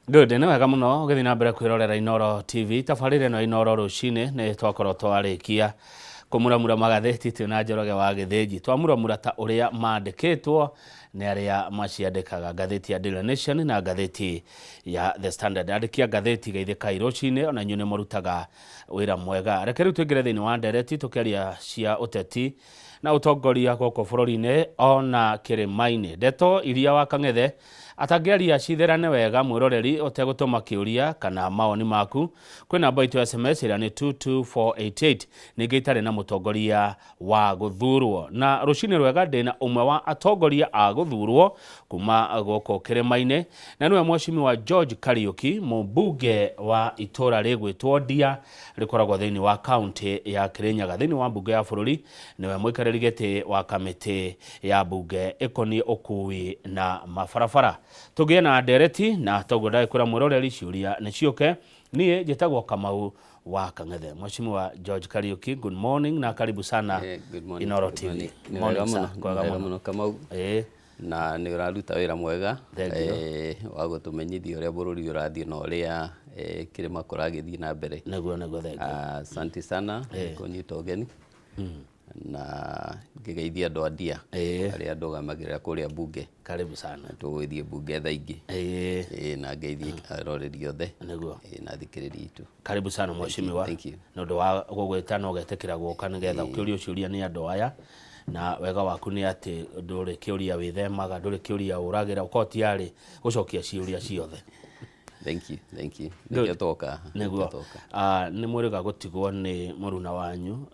Good, nĩ wega mũno ũgĩthiĩ na mbere kwĩrorera Inooro TV. Tabarĩra ĩno ya Inooro rũcinĩ nĩ twakorwo twarĩkia kũmuramura magathĩti twĩ na Njoroge wa Gĩthĩnji. Twamuramura ta ũrĩa mandĩkĩtwo nĩ arĩa maciandĩkaga, ngathĩti ya Daily Nation na ngathĩti ya The Standard. Andĩki a ngathĩti geithĩkai rũcinĩ, ona inyuĩ nĩ mũrutaga wĩra mwega. Reke rĩu tũingĩre thĩinĩ wa ndereti tũkĩaria cia ũteti na ũtongoria gũkũ bũrũri-inĩ ona kĩrĩma-inĩ. Ndeto iria wa Kang'ethe atangĩaria citherane wega mwĩroreri ũtegũtũma kĩũria kana mawoni maku kwĩ namba itũ ya SMS ĩrĩa nĩ 22488. Ningĩ itarĩ na mũtongoria wa gũthurwo. Na rũcinĩ rwega ndĩna ũmwe wa atongoria a gũthurwo kuma gũkũ kĩrĩma-inĩ na nĩwe Mheshimiwa George Kariuki, mũmbunge wa itũra rĩgwĩtwo Ndia rĩkoragwo thĩinĩ wa kaunti ya Kirinyaga. Thĩinĩ wa mbunge ya bũrũri nĩwe mũikarĩri gĩtĩ wa kamĩtĩ ya mbunge ĩkoniĩ ũkui na mabarabara. Tũgĩe na ndereti na toguo ndagĩkwĩra mwĩroreri ciũria nĩ ciũke. Niĩ njĩtagwo Kamau wa Kang'ethe. Mheshimiwa George Kariuki, good morning na karibu sana. Good morning, Inooro good TV. morning. Nĩ Morning, wega sir. mũno, nĩ Kwega wega mũno. mũno Kamau. Na nĩ ũraruta wĩra mwega. Thank you. Wa gũtũmenyithia ũrĩa bũrũri ũrathiĩ na ũrĩa kĩrĩma kũragĩthiĩ na mbere. Nĩguo, thank you. Asante sana kũnyita ũgeni na ngĩgeithia andũ a Ndia arĩa ndũgamagĩrĩra kũrĩa mbunge. Karibu sana. Tũgũgĩthiĩ mbunge thaa ingĩ. Na ngeithie aroreri othe. Na athikĩrĩria itũ. Karibu sana mheshimiwa. Thank you. Nĩ ũndũ wa gũgwĩta na ũgetĩkĩra gũka nĩgetha ũkĩũrio ciũria nĩ andũ aya, na wega waku nĩ atĩ ndũrĩ kĩũria wĩthemaga, ndũrĩ kĩũria ũragĩra, ũkorwo tiarĩ gũcokia ciũria ciothe. Thank you, thank you. Good. Nĩkĩo twoka. Nĩguo. Nĩkĩo twoka. Nĩ mwĩrĩga gũtigwo nĩ mũruna wanyu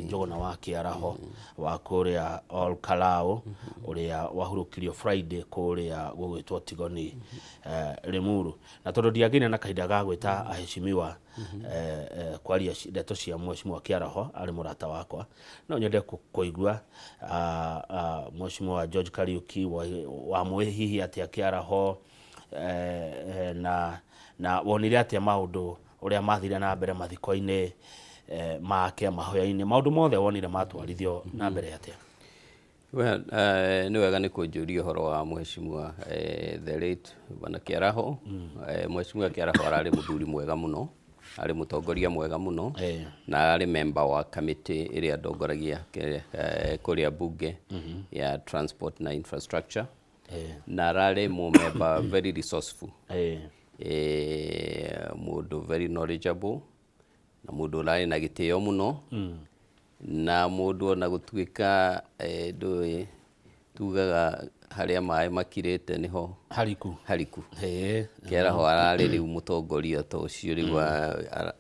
Njũgũna wa Kĩaraho wa kũrĩa Ol Kalou ũrĩa wahurũkirio Friday kũrĩa gũgwĩtwo Tigoni, Limuru. Na tondũ ndiagĩire na kahinda ga gwĩta aheshimiwa kwaria ndeto cia Mheshimiwa Kĩaraho arĩ mũrata wakwa, no nyende kũigua Mheshimiwa George Kariuki wamũĩ hihi atĩa Kĩaraho, na wonire atĩa maũndũ ũrĩa mathire na mbere mathiko-inĩ make, mahoya-inĩ, maũndũ mothe wonire matwarithio na mbere atĩa? Well, nĩ wega nĩ kũnjũria ũhoro wa Mheshimiwa the late Bwana Kĩaraho. Mheshimiwa Kĩaraho ararĩ mũthuri mwega mũno, arĩ mũtongoria mwega mũno na ararĩ member wa committee ĩrĩa ndongoragia kũrĩa mbunge ya transport na infrastructure na ararĩ mũmemba very resourceful, mũndũ very knowledgeable na mũndũ ũrarĩ na gĩtĩo mũno na mũndũ ona gũtuĩka ndũĩ tugaga harĩa maĩ makirĩte nĩho hariku. Hariku. Kĩaraho ararĩ rĩu mũtongoria ta ũcio rĩu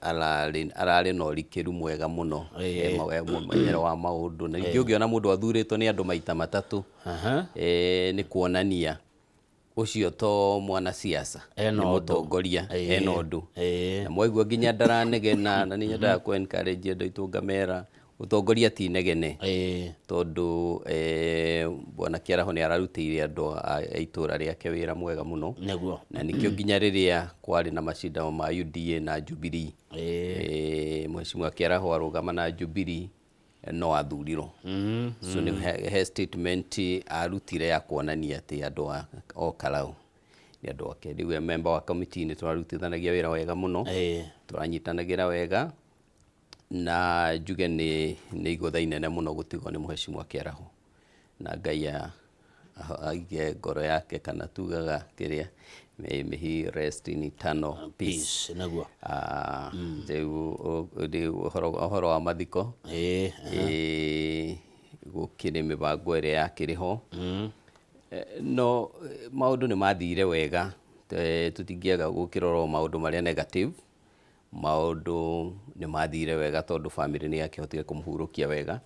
ararĩ na ũrikĩru mwega mũno mũmenyero wa maũndũ, na ningĩ ũngĩona mũndũ athurĩtwo nĩ andũ maita matatũ nĩ kuonania ũcio to mwanasiasa Ena nĩ ũndũ. Mũtongoria ena ũndũ na mwaigua nginya ndaranegena na nĩ nyendaga kũ encourage andũ aitũ ngamera ũtongoria ti inegene tondũ Bwana Kĩaraho nĩ ararutĩire andũ a itũra rĩake wĩra mwega mũno na nĩkĩo nginya rĩrĩa kwarĩ na macindano ma UDA na Jubilee, Mheshimiwa Kĩaraho arũgama na Jubilee no athurirwo. So nĩ he statement arutire ya kuonania atĩ andũ a o Karau nĩ andũ ake. Rĩu e member wa committee nĩ tũrarutithanagia wĩra wega mũno, tũranyitanagĩra wega na njuge nĩ igũtha inene mũno gũtigwo nĩ Mheshimiwa Kĩaraho na Ngai aige ngoro yake kana tugaga kĩrĩa may he rest in eternal peace. Peace, nĩguo. Rĩu ũhoro wa mathiko gũkĩrĩ mĩbango ĩrĩa yakĩrĩ ho. No maũndũ nĩ mathire wega. Tũtingĩaga gũkĩrora o maũndũ marĩa negative. Maũndũ nĩ mathire wega tondũ family nĩ yakĩhotire kũmũhurũkia wega.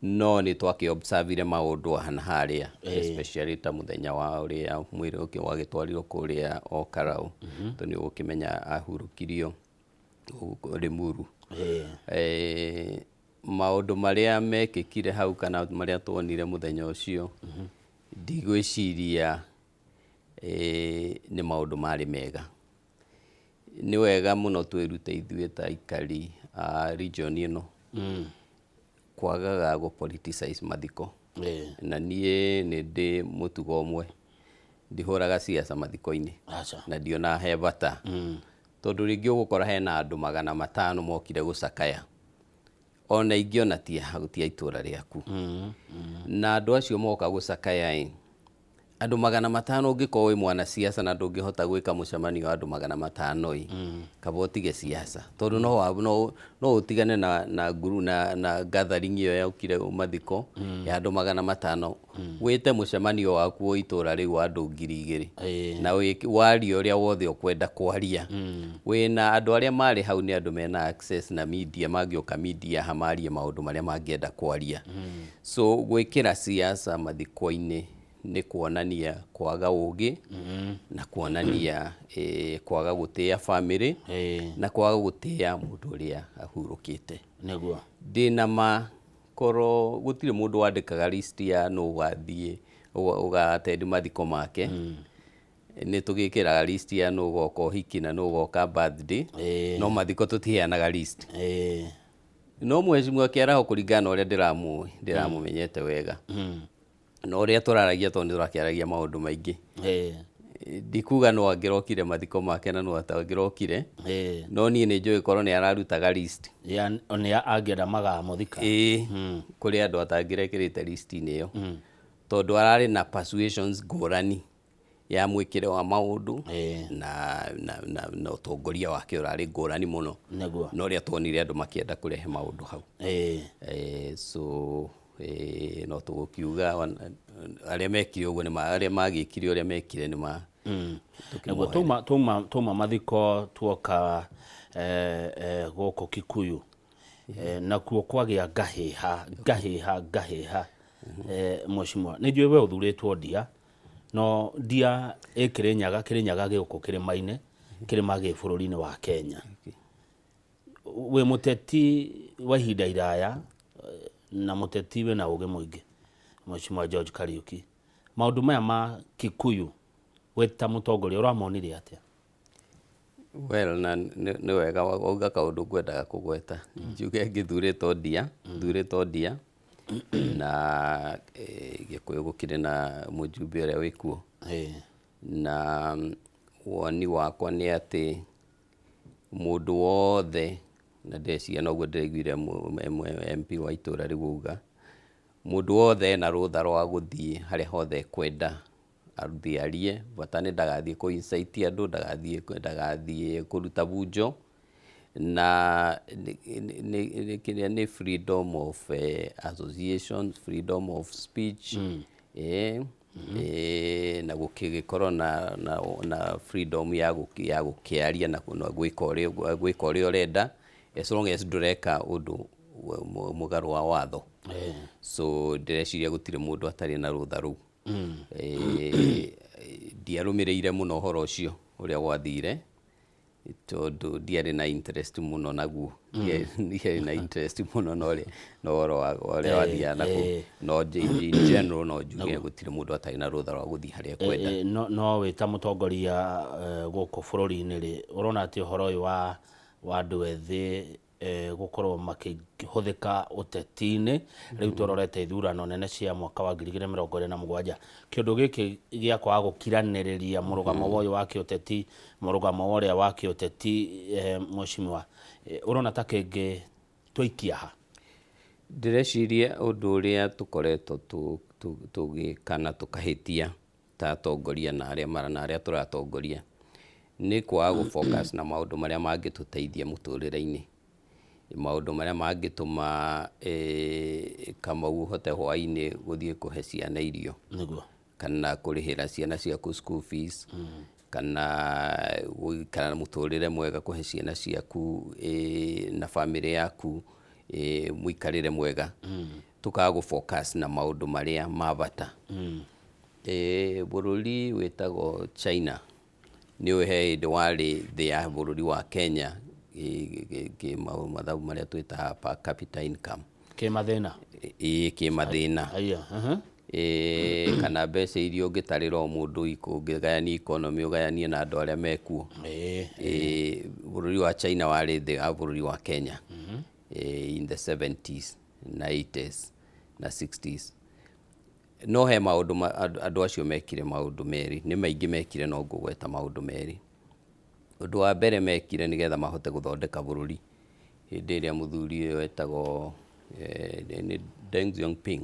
No nĩ twakĩ observe maũndũ haha na harĩa, especially ta mũthenya wa ũrĩa mwĩrĩ ũkĩ wagĩtwarirwo kũrĩa o Karau, tondũ nĩ ũgũkĩmenya ahurũkirio Limuru. Maũndũ marĩa mekĩkire hau kana marĩa tuonire mũthenya ũcio, ndigwĩciria nĩ maũndũ marĩ mega. Nĩ wega mũno twĩrute ithuĩ ta aikari a region ĩno kwagaga gũ politicize mathiko. Na niĩ nĩ ndĩ mũtugo ũmwe. Ndihũraga ciaca mathiko-inĩ. Aca. Na ndionaga he bata, tondũ rĩngĩ ũgũkora hena andũ 500 mokire gũcakaya, ona ingĩ ona ti a itũra rĩaku. Na andũ acio moka gũcakaya ĩ, andũ 500, ũngĩkorwo wĩ mwana siasa na ndũngĩhota gwĩka mũcemanio wa andũ 500 ĩ, kaba ũtige siasa, tondũ no ũtigane na nguru na gathering ĩyo yokire mathiko ya andũ 500, wĩte mũcemanio waku wa itũra rĩu wa andũ 2000 na warie ũrĩa wothe ũkwenda kwaria. Wĩna andũ arĩa marĩ hau nĩ andũ mena access na media, mangĩũka media ha marie maũndũ marĩa mangĩenda kwaria. So gwĩkĩra siasa mathiko-inĩ nĩ kuonania kwaga ũgĩ, na kuonania kwaga gũtĩĩa family, na kwaga gũtĩĩa mũndũ ũrĩa ahurũkĩte. Ndĩna ma korwo gũtirĩ mũndũ wandĩkaga list ya nũ ũgathiĩ ũga-attend mathiko make, nĩ tũgĩkĩraga list ya nũ ũgoka ũhiki na nũ ũgoka birthday, no mathiko tũtiheanaga list. No mheshimiwa Kĩaraho, kũringana na ũrĩa ndĩramũĩ, ndĩramũmenyete wega na ũrĩa tũraragia, tondũ nĩ tũrakĩaragia maũndũ maingĩ, ndikuga no angĩrokire mathiko make na no atangĩrokire, no niĩ nĩ njũĩ korwo nĩ ararutaga list Ya nĩ angĩenda magamũthika. Ĩĩ, kũrĩ andũ atangĩrekĩrĩte list-inĩ ĩyo, tondũ ararĩ na persuasions ngũrani ya mwĩkĩre wa maũndũ na ũtongoria wake ũrarĩ ngũrani mũno na ũrĩa tuonire andũ makĩenda kũrehe maũndũ hau. So no tũgũkiuga arĩa mekire ũguo nĩ arĩa magĩkire ũrĩa mekire nĩ ma Nĩguo tuma mathiko tuoka gũkũ Kikuyu, nakuo kwagĩa ngahĩha ngahĩha ngahĩha. Mheshimiwa, nĩ njũĩ we ũthurĩtwo ndia, no ndia ĩ Kĩrĩnyaga, Kĩrĩnyaga gĩũkũ kĩrĩma-inĩ, kĩrĩma gĩ bũrũri-inĩ wa Kenya. Wĩ mũteti wa ihinda iraya na mũteti wĩna ũgĩ mũingĩ, Mheshimiwa George Kariuki, maũndũ maya ma Kikuyu, we ta mũtongoria ũramonire atĩa? Well, na nĩ wega wauga kaũndũ ngwendaga kũgweta. Njuge ngĩthurĩtwo ndia, thurĩtwo ndia na Gĩkũyũ gũkĩrĩ na mũjumbe ũrĩa wĩkuo, na woni wakwa nĩ atĩ mũndũ wothe, na ndĩreciria noguo ndĩraiguire MP wa itũra rĩu auga, mũndũ wothe ena rũtha rwa gũthiĩ harĩa hothe ekwenda athiĩ arie, bata nĩ ndagathiĩ kũ incite andũ, ndagathiĩ kũruta bunjo, na kĩrĩa nĩ freedom of association, freedom of speech, na gũkĩgĩkorwo na freedom ya gũkĩaria na gwĩka ũrĩa ũrenda, as long as ndũreka ũndũ mũgarũ wa watho. So ndĩreciria gũtirĩ mũndũ atarĩ na rũtha rũu. Ndiarũmĩrĩire mũno ũhoro ũcio ũrĩa gwathire, tondũ ndiarĩ na interest mũno naguo. Ndiarĩ na interest mũno na ũrĩa na ũhoro wa ũrĩa wathiaga nakuo, no in general no njuge gũtirĩ mũndũ atarĩ na rũtha rwa gũthiĩ harĩa ekwenda. No wĩ ta mũtongoria gũkũ bũrũri-inĩ rĩ, ũrona atĩ ũhoro ũyũ wa andũ ethĩ gũkorwo makĩhũthĩka ũteti-inĩ rĩu tũrorete ithurano nene cia mwaka wa 2027, kĩũndũ gĩkĩ gĩa kwaga gũkiranĩrĩria mũrũgamo wa ũyũ wa kĩũteti, mũrũgamo wa ũrĩa wa kĩũteti, mheshimiwa, ũrona ta kĩngĩ twĩikia ha? Ndĩreciria ũndũ ũrĩa tũkoretwo tũgĩka na tũkahĩtia ta atongoria na arĩa mara na arĩa tũratongoria nĩ kwaga gũ focus na maũndũ marĩa mangĩtũteithia mũtũrĩre-inĩ, maũndũ marĩa mangĩtũma Kamau ũhote hwaĩ-inĩ gũthiĩ kũhe ciana irio, kana kũrĩhĩra ciana ciaku school fees, kana gũikara mũtũrĩre mwega, kũhe ciana ciaku na bamĩrĩ yaku mũikarĩre mwega. Tũkaga gũ focus na maũndũ marĩa ma bata. Bũrũri wĩtagwo China nĩ ũĩ he hĩndĩ warĩ thĩ ya bũrũri wa Kenya kĩ mathabu marĩa twĩtaga per capita income. Kĩmathĩna. Ĩĩ, kĩmathĩna. Aya. Kana mbeca iria ũngĩtarĩra o mũndũ, ũngĩgayania economy, ũgayanie na andũ arĩa mekuo. Bũrũri wa China warĩ thĩ wa bũrũri wa Kenya in the 70s na 80s na 60s. No he maũndũ andũ acio mekire maũndũ merĩ, nĩ maingĩ mekire no ngũgweta maũndũ merĩ. Ũndũ wa mbere mekire nĩgetha mahote gũthondeka bũrũri hĩndĩ ĩrĩa mũthuri ũyũ wetagwo nĩ Deng Xiaoping,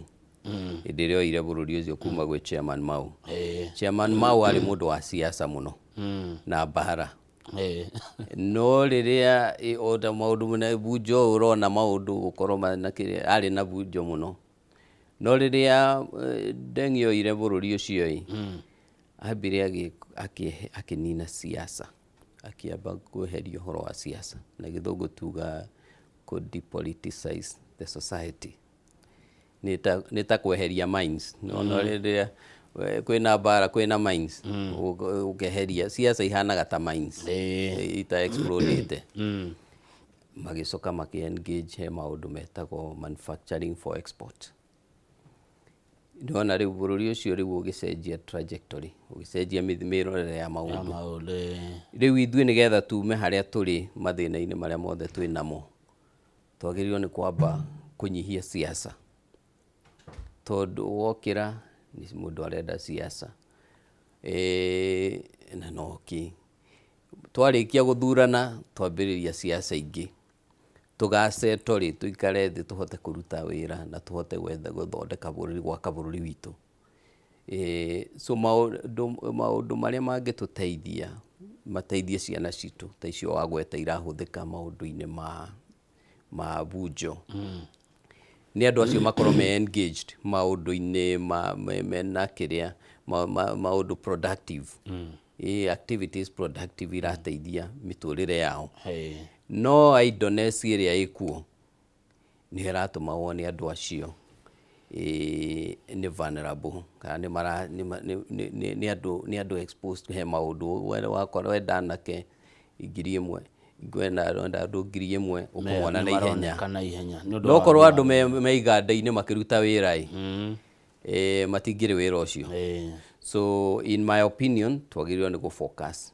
hĩndĩ ĩrĩa oire bũrũri ũcio kuma gwĩ Chairman Mao. Chairman Mao arĩ mũndũ wa siasa mũno na mbara. No rĩrĩa ota maũndũ mena bunjo ũrona maũndũ gũkorwo na kĩrĩa, arĩ na bunjo mũno. No rĩrĩa Deng oire bũrũri ũcio ĩ, ambire akĩnina siasa, akĩamba kweheria ũhoro wa siasa, na gĩthũngũ tuga kũ depoliticize the society. Nĩ ta kweheria mines. Nĩwona rĩrĩa kwĩna mbara kwĩna mines, ũkeheria siasa ihanaga ta mines ita explodĩte. Magĩcoka makĩ engage he maũndũ metagwo manufacturing for export. Nĩwona rĩu bũrũri ũcio rĩu ũgĩcenjia trajectory, ũgĩcenjia mĩrorere ya maũndũ. Rĩu ithuĩ nĩgetha tume harĩa tũrĩ mathĩna-inĩ marĩa mothe twĩ namo, twagĩrĩirwo nĩ kwamba kũnyihia siasa. Tondũ wokĩra nĩ mũndũ arenda siasa, na no kĩ. Twarĩkia gũthurana twambĩrĩria siasa ingĩ. Tũgaceto rĩ, tũikare thĩ tũhote kũruta wĩra na tũhote gwetha gũthondeka bũrũri, gwaka bũrũri witũ. So maũndũ marĩa mangĩtũteithia, mateithie ciana citũ ta icio wagweta irahũthĩka maũndũ-inĩ ma bunjo. Nĩ andũ acio makorwo me engaged maũndũ-inĩ ma mena kĩrĩa maũndũ productive. Activities productive irateithia mĩtũrĩre yao. No idleness ĩrĩa ĩkuo nĩyo ĩratũma wone andũ acio nĩ vulnerable kana nĩ mara nĩ andũ nĩ andũ exposed he maũndũ. Wakora wenda anake 1000, wenda andũ 1000 ũkũmona na ihenya. No korwo andũ me iganda-inĩ makĩruta wĩra ĩ, matingĩrĩ wĩra ũcio. So in my opinion twagĩrĩirwo nĩ gũ focus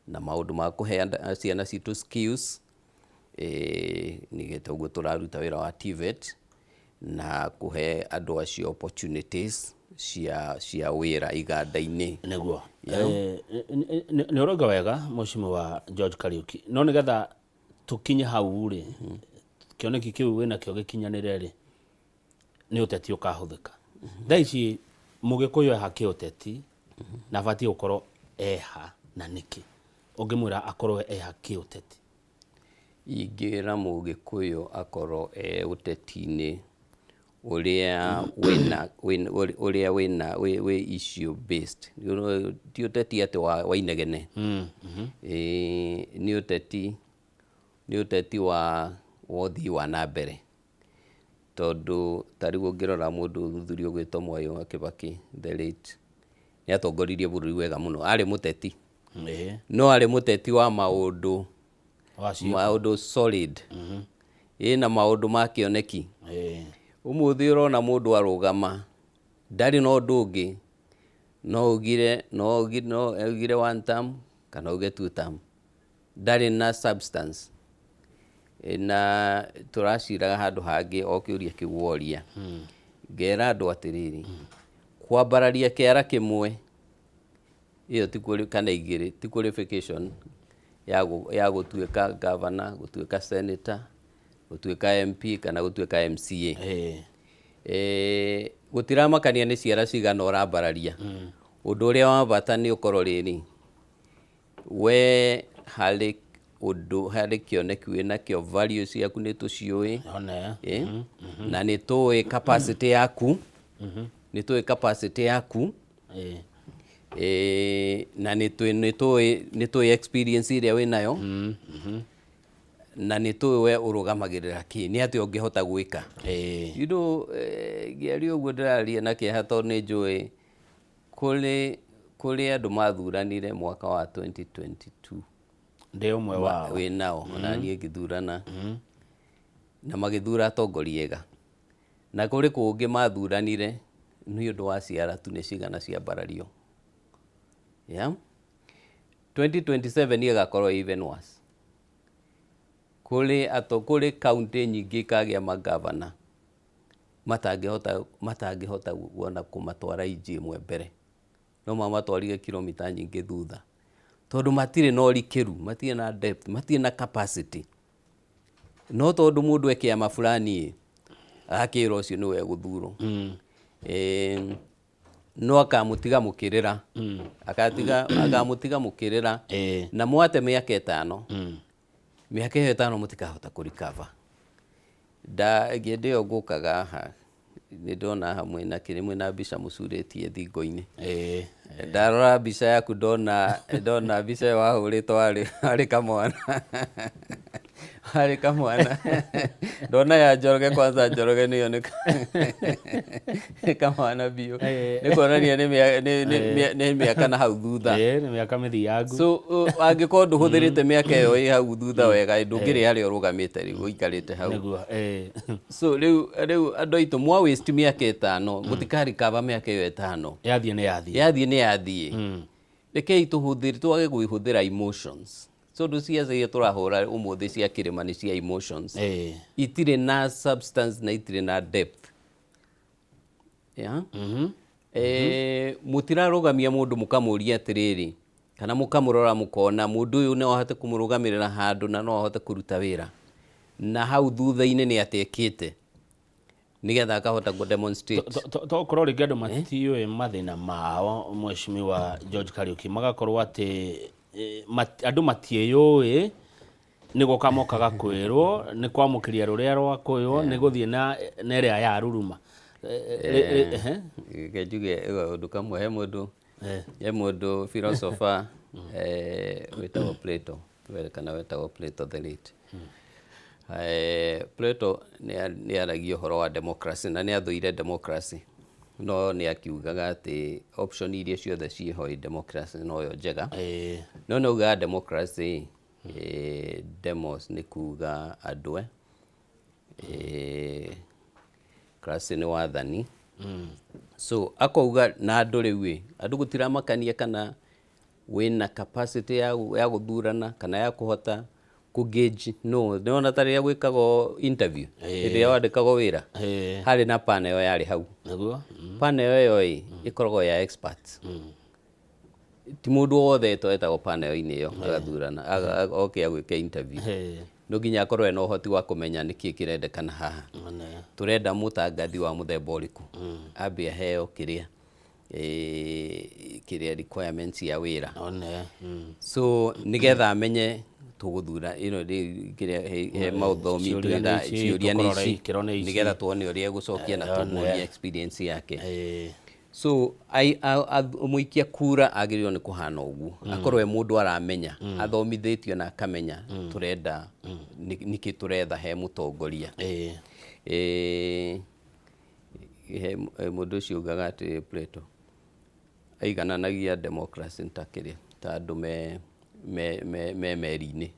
na maũndũ ma kũhe ciana citũ skills, nĩgetha ũguo tũraruta wĩra wa TVET na kũhe andũ acio opportunities cia wĩra iganda-inĩ. Nĩguo nĩ ũrauga wega Mheshimiwa George Kariuki, no nĩgetha tũkinye hau rĩ, kĩoneki kĩu wĩnakĩo gĩkinyanĩre rĩ, nĩ ũteti ũkahũthĩka. Thaa ici Mũgĩkũyũ eha kĩũteti na abatiĩ gũkorwo eha na nĩkĩ? Ũngĩmwĩra akorwo eha kĩũteti? Ingĩra Mũgĩkũyũ akorwo e ũteti-inĩ ũrĩa wĩna ũrĩa wĩna wĩ issue based. Ti ũteti atĩ wa inegene. Nĩ ũteti wa ũthii wa na mbere. Tondũ ta rĩu ũngĩrora mũndũ mũthuri ũgwĩtwo Mwai wa Kibaki the late, nĩ atongoririe bũrũri wega mũno. Arĩ mũteti. No arĩ mũteti wa maũndũ maũndũ solid. Ĩna maũndũ ma kĩoneki. Ũmũthĩ ũrona mũndũ arũgama ndarĩ na ũndũ ũngĩ no augire one term kana auge two term, ndarĩ na substance. Na tũraciraga handũ hangĩ o kĩũria kĩu woria, ngera andũ atĩrĩrĩ, kwambararia kĩara kĩmwe ĩyo ti kana igĩrĩ ti qualification ya gũtuĩka governor, gũtuĩka senator, gũtuĩka MP kana gũtuĩka MCA. Gũtiramakania nĩ ciara cigana ũrambararia. Ũndũ ũrĩa wa bata nĩ ũkorwo rĩrĩ we harĩ ũndũ, harĩ kĩoneki wĩnakĩo, values ciaku nĩ tũciũĩ, na nĩ tũĩ capacity yaku, nĩ tũĩ capacity yaku, na nĩ tũĩ experience ĩrĩa wĩnayo, na nĩ tũĩ we ũrũgamagĩrĩra kĩ, nĩ atĩa ũngĩhota gwĩka. Ngĩaria ũguo ndĩraria na kĩeha tondũ nĩ njũĩ kũrĩ andũ mathuranire mwaka wa 2022. Ndĩ ũmwe wao. Wĩ nao, ona niĩ ngĩthurana, na magĩthura atongoria ega, na kũrĩ kũngĩ mathuranire nĩ ũndũ wa ciara tu nĩ cigana ciambarario. Yeah? 2027 ĩgakorwo even worse. Kũrĩ kaunti nyingĩ ikagĩa magavana. Matangĩhota matangĩhota ona kũmatwara inji ĩmwe mbere, no mamatwarire kilomita nyingĩ thutha, tondũ matirĩ na ũrikĩru, matirĩ na depth, matirĩ na capacity. No tondũ mũndũ e kĩama fulani ĩ, agakĩra ũcio nĩwe egũthurwo. No akamũtiga mũkĩrĩra, akatiga akamũtiga mũkĩrĩra na mwate mĩaka 5, mĩaka ĩyo 5 mũtikahota kũ recover. Nda hĩndĩ ĩyo ngũkaga haha nĩ ndona haha mwĩna kĩrĩ mwĩna mbica mũcurĩtie thingo-inĩ. Ndarora mbica yaku ndona ndona mbica ĩyo wahũrĩtwo warĩ warĩ kamwana, warĩ kamwana, ndona ya Njoroge kwanza Njoroge nĩyo nĩ nĩ kamwana biũ, nĩ kuonania nĩ nĩ mĩaka na hau thutha. Nĩ mĩaka mĩthiangu. So angĩkorwo ndũhũthĩrĩte mĩaka ĩyo ĩ hau thutha wega, ndũngĩrĩ harĩa ũrũgamĩte rĩu ũikarĩte hau. Nĩguo. So rĩu rĩu andũ aitũ mwa waste mĩaka 5, mũtika recover mĩaka ĩyo 5. Yathiĩ nĩ yathiĩ. Yathiĩ nĩ yathiĩ. Rekei tũhũthĩre, twage kũhũthĩra emotions, tondũ ciaca iria tũrahũra ũmũthĩ cia kĩrĩma nĩ cia emotions. Itirĩ na substance na itirĩ na depth. Yeah? Mũtirarũgamia mũndũ mũkamũria atĩrĩrĩ, kana mũkamũrora mũkona mũndũ ũyũ no ahote kũmũrũgamĩrĩra handũ na no ahote kũruta wĩra, na hau thutha-inĩ nĩ atekĩte nĩgetha akahota kũ demonstrate. Tokorwo rĩngĩ andũ matiũĩ mathĩna mao, Mheshimiwa George Kariuki, magakorwo atĩ andũ matiĩyũĩ, nĩ gũka mokaga kwĩrwo nĩ kwamũkĩria rũrĩa rwakũywo, nĩ gũthiĩ na na ĩrĩa yaruruma. Reke njuge ũndũ kamwe, he mũndũ he mũndũ philosopher wĩtagwo Plato, kana wetagwo Plato the late. Plato nĩ aragia ũhoro wa democracy na nĩ athũire democracy, no nĩ akiugaga atĩ option iria ciothe ciĩho ĩ democracy noyo njega. No nĩ augaga democracy, demos nĩ kuga andũ, cracy nĩ wathani. So akauga na andũ rĩu ĩ, andũ gũtiramakania kana wĩna capacity ya gũthurana kana ya kũhota kũ gauge no nĩwona ta rĩrĩa gwĩkagwo interview, hĩndĩ ĩrĩa wandĩkagwo wĩra, harĩ na panel yarĩ hau. Nĩguo. Panel ĩyo ĩ ĩkoragwo ya experts. Ti mũndũ wothe etagwo panel-inĩ ĩyo agathurana oke agwĩke interview. No nginya akorwo ena ũhoti wa kũmenya nĩkĩ kĩrendekana haha. Tũrenda mũtangathi wa mũthemba ũrĩkũ, ambe aheo kĩrĩa kĩrĩa requirements ya wĩra. So nĩgetha amenye tũgũthura ĩno kĩrĩa he maũthomi Ciũria nĩ twenda ici, ciũria nĩ tũkũrora ici, ikĩro nĩ ici. Nĩgetha tuone ũrĩa egũcokia na tũmũrie experience yake. So mũikia kura agĩrĩirwo nĩ kũhana ũguo, akorwo e mũndũ aramenya, athomithĩtio na akamenya tũrenda nĩkĩ tũretha he mũtongoria. He mũndũ ũcio ugaga atĩ Plato aigananagia democracy ta kĩrĩa ta andũ me meri-inĩ,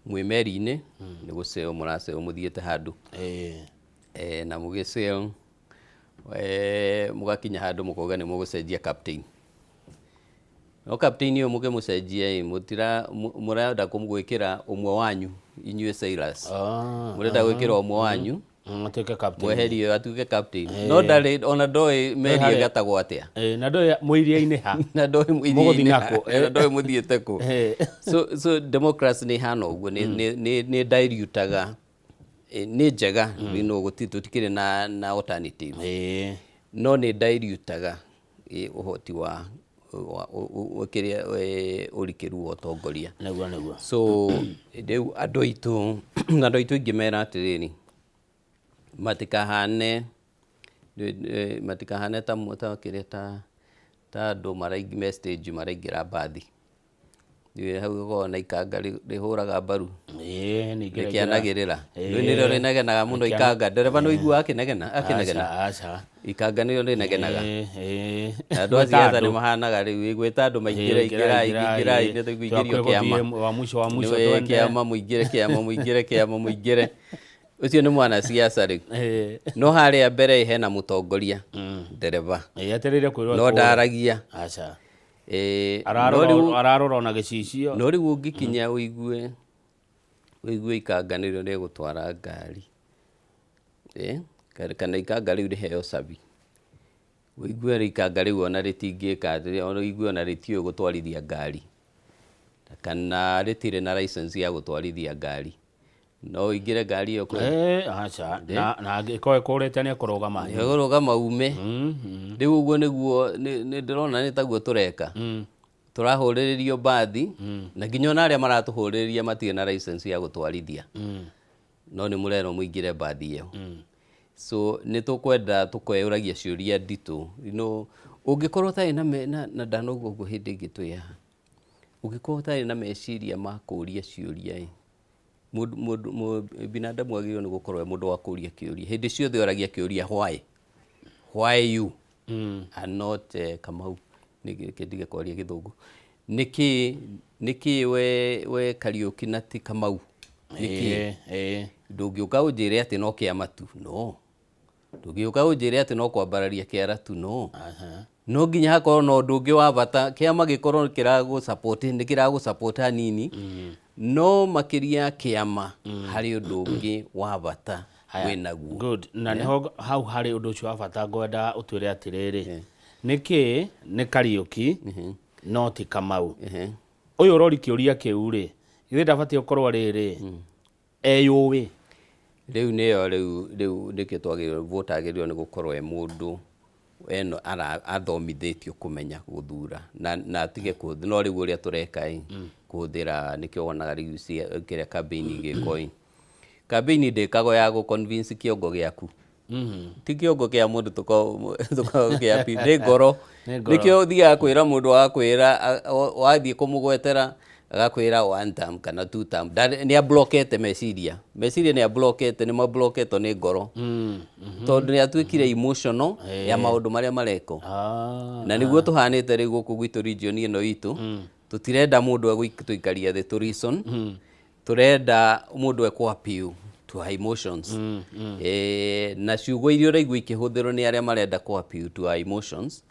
mwĩ meri-inĩ nĩ gũceo mũraceo mũthiĩte handũ, na mũgĩceo mũgakinya handũ mũkauga nĩ mũgũcenjia captain, no captain ũyũ mũkĩmũcenjia ĩ mũtira mũrenda gwĩkĩra ũmwe wanyu inyuĩ sailors, mũrenda gwĩkĩra ũmwe wanyu Atuĩke captain. Mweherie ũyũ atuĩke captain, no ndarĩ ona ndoĩ meri ĩgatagwo atĩa. Na ndoĩ mũiria-inĩ ha. Na ndoĩ Mũgũthiĩ mũiria-inĩ nakũ? Na ndoĩ mũthiĩte kũ. So democracy nĩ ĩhana ũguo, nĩ dilutaga, nĩ njega no tũtikĩrĩ na alternative, no nĩ dilutaga ũhoti wa kĩrĩa ũrikĩru wa ũtongoria. Nĩguo nĩguo. So rĩu andũ aitũ ingĩmera atĩrĩrĩ, matikahane ta kĩrĩa ta andũ me stage maraingĩra mbathi. Hau gũkoragwo na ikanga rĩhũraga mbaru Ningĩ rĩkĩanagĩrĩra. Rĩu nĩrĩo rĩnegenaga mũno ikanga. Ndereba nĩ ũiguaga akĩnegena akĩnegena? Aca, aca. Ikanga nĩrĩo rĩnegenaga. Na andũ a siasa nĩ mahanaga rĩu gwĩta andũ maingĩre, ingĩrai, ingĩrai, nĩ tũkũingĩrio kĩama. Wa mwisho wa mwisho Nĩ twende. Kĩama mũingĩre, kĩama mũingĩre, kĩama mũingĩre. Ũcio nĩ mwanasiasa rĩu. No harĩa mbere hena mũtongoria, ndereba. Etereire kwĩrwo. No ndaragia. Aca. No Ararora rĩu ararora ona gĩcicio. No rĩu ũngĩkinya ũigue ikanga nĩrĩo rĩgũtwara ngari. Kana ikanga rĩu rĩheo cabi, ũigue ikanga rĩu ona rĩtingĩka atĩ, ona ũigue ona rĩtiũĩ gũtwarithia ngari, kana rĩtirĩ na license ya gũtwarithia ngari, no ũingĩre ngari ĩyo kweli? Aca, na angĩkorwo ĩkũrĩte nĩ ekũrũgama. Nĩegũrũgama ume. Rĩu ũguo nĩguo nĩ ndĩrona nĩ taguo tũreka. Tũrahũrĩrĩrio mbathi, na nginya ona arĩa maratũhũrĩrĩria matirĩ na license ya gũtwarithia. No nĩ mũrerwo mũingĩre mbathi ĩyo. So nĩ tũkwenda tũkeyũragia ciũria nditũ. You know, ũngĩkorwo ũtarĩ na, na, na ndanauga ũguo hĩndĩ ĩngĩ twĩ haha, ũngĩkorwo ũtarĩ na meciria ma kũria ciũria ĩ, mũndũ, binadamu agĩrĩirwo nĩ gũkorwo e mũndũ wa kũria kĩũria. Hĩndĩ ciothe ũragia kĩũria why? Why you? And not Kamau. Nĩ ndige kwaria Gĩthũngũ. Nĩkĩ nĩkĩ we Kariũki na ti Kamau? Nĩkĩ? Ndũngĩũka ũnjĩre atĩ no kĩama tu, no. Ndũngĩũka ũnjĩre atĩ no kwambararia kĩara tu, no. No nginya hakorwo na ũndũ ũngĩ wa bata, kĩama gĩkorwo kĩragũ support, nĩ kĩragũ support hanini, no makĩria ya kĩama harĩ ũndũ ũngĩ wa bata wĩnaguo. Good. Na nĩho hau harĩ ũndũ ũcio wa bata ngwenda ũtwĩre atĩrĩrĩ, nĩkĩ nĩ Kariũki no ti Kamau? Ũyũ ũrori kĩũria kĩu rĩ, githĩ ndabatiĩ gũkorwo rĩrĩ eyũĩ? Rĩu nĩyo rĩu nĩkĩo twagĩrĩirwo, voter agĩrĩirwo nĩ gũkorwo e mũndũ eno athomithĩtio kũmenya gũthura na atige kũhũthĩra. No rĩu ũrĩa tũreka ĩ, kũhũthĩra nĩkĩo wonaga rĩu kĩrĩa campaign igĩkwo ĩ, campaign ndĩkagwo ya gũ convince kĩongo gĩaku. Ti kĩongo kĩa mũndũ tũkoragwo kĩa pi, nĩ ngoro. Nĩkĩo ũthiaga kwĩra mũndũ agakwĩra, wathiĩ kũmũgwetera agakwĩra one term kana two term. Nĩ ablokete meciria. Meciria nĩ ablokete, nĩ mabloketwo nĩ ngoro. Tondũ nĩ atuĩkire emotional ya maũndũ marĩa marekwo. Na nĩguo tũhanĩte rĩu gũkũ gwitũ region ĩno itũ, tũtirenda mũndũ egũtũikaria thĩ tũ reason. Tũrenda mũndũ ekũ appeal to her emotions. Na ciugo iria ũraigua ikĩhũthĩrwo nĩ arĩa marenda kũ appeal to her emotions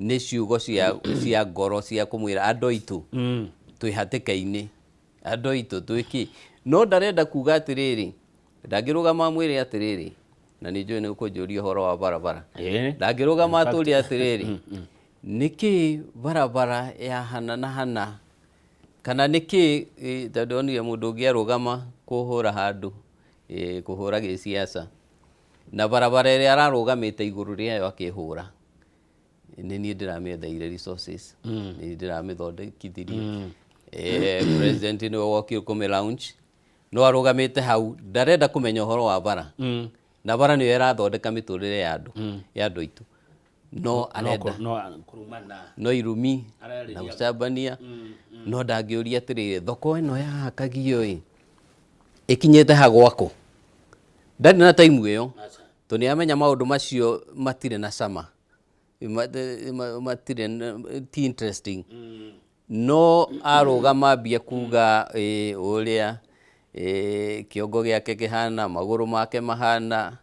nĩ ciugo cia ngoro cia kũmwĩra andũ aitũ twĩ hatĩka-inĩ, andũ aitũ twĩ kĩ. No ndarenda kuga atĩrĩrĩ, ndangĩrũgama amwĩre atĩrĩrĩ, na nĩ njũĩ nĩ ũkũnjũria ũhoro wa barabara. Ndangĩrũgama atũrie atĩrĩrĩ, nĩkĩ barabara ya hana na hana, kana nĩkĩ, tondũ ndonire mũndũ ũngĩ arũgama kũhũra handũ, kũhũra gĩsiasa, na barabara ĩrĩa ararũgamĩte igũrũ rĩayo akĩhũra, nĩ niĩ ndĩramĩetheire resources, nĩ niĩ ndĩramĩthondekithirie. President nĩwe wokire kũmĩ launch, no arũgamĩte hau ndarenda kũmenya ũhoro wa bara, na bara nĩyo ĩrathondeka mĩtũrĩre ya andũ, ya andũ aitũ, no arenda no irumi na gũcambania, no ndangĩũria atĩrĩrĩ, thoko ĩno yahakagio ĩ ĩkinyĩte ha gwakwo? Ndarĩ na time ĩyo, tondũ nĩ amenya maũndũ macio matirĩ na cama, matirĩ ti interesting. No arũgama ambia kuga ũrĩa kĩongo gĩake kĩhana, magũrũ make mahana,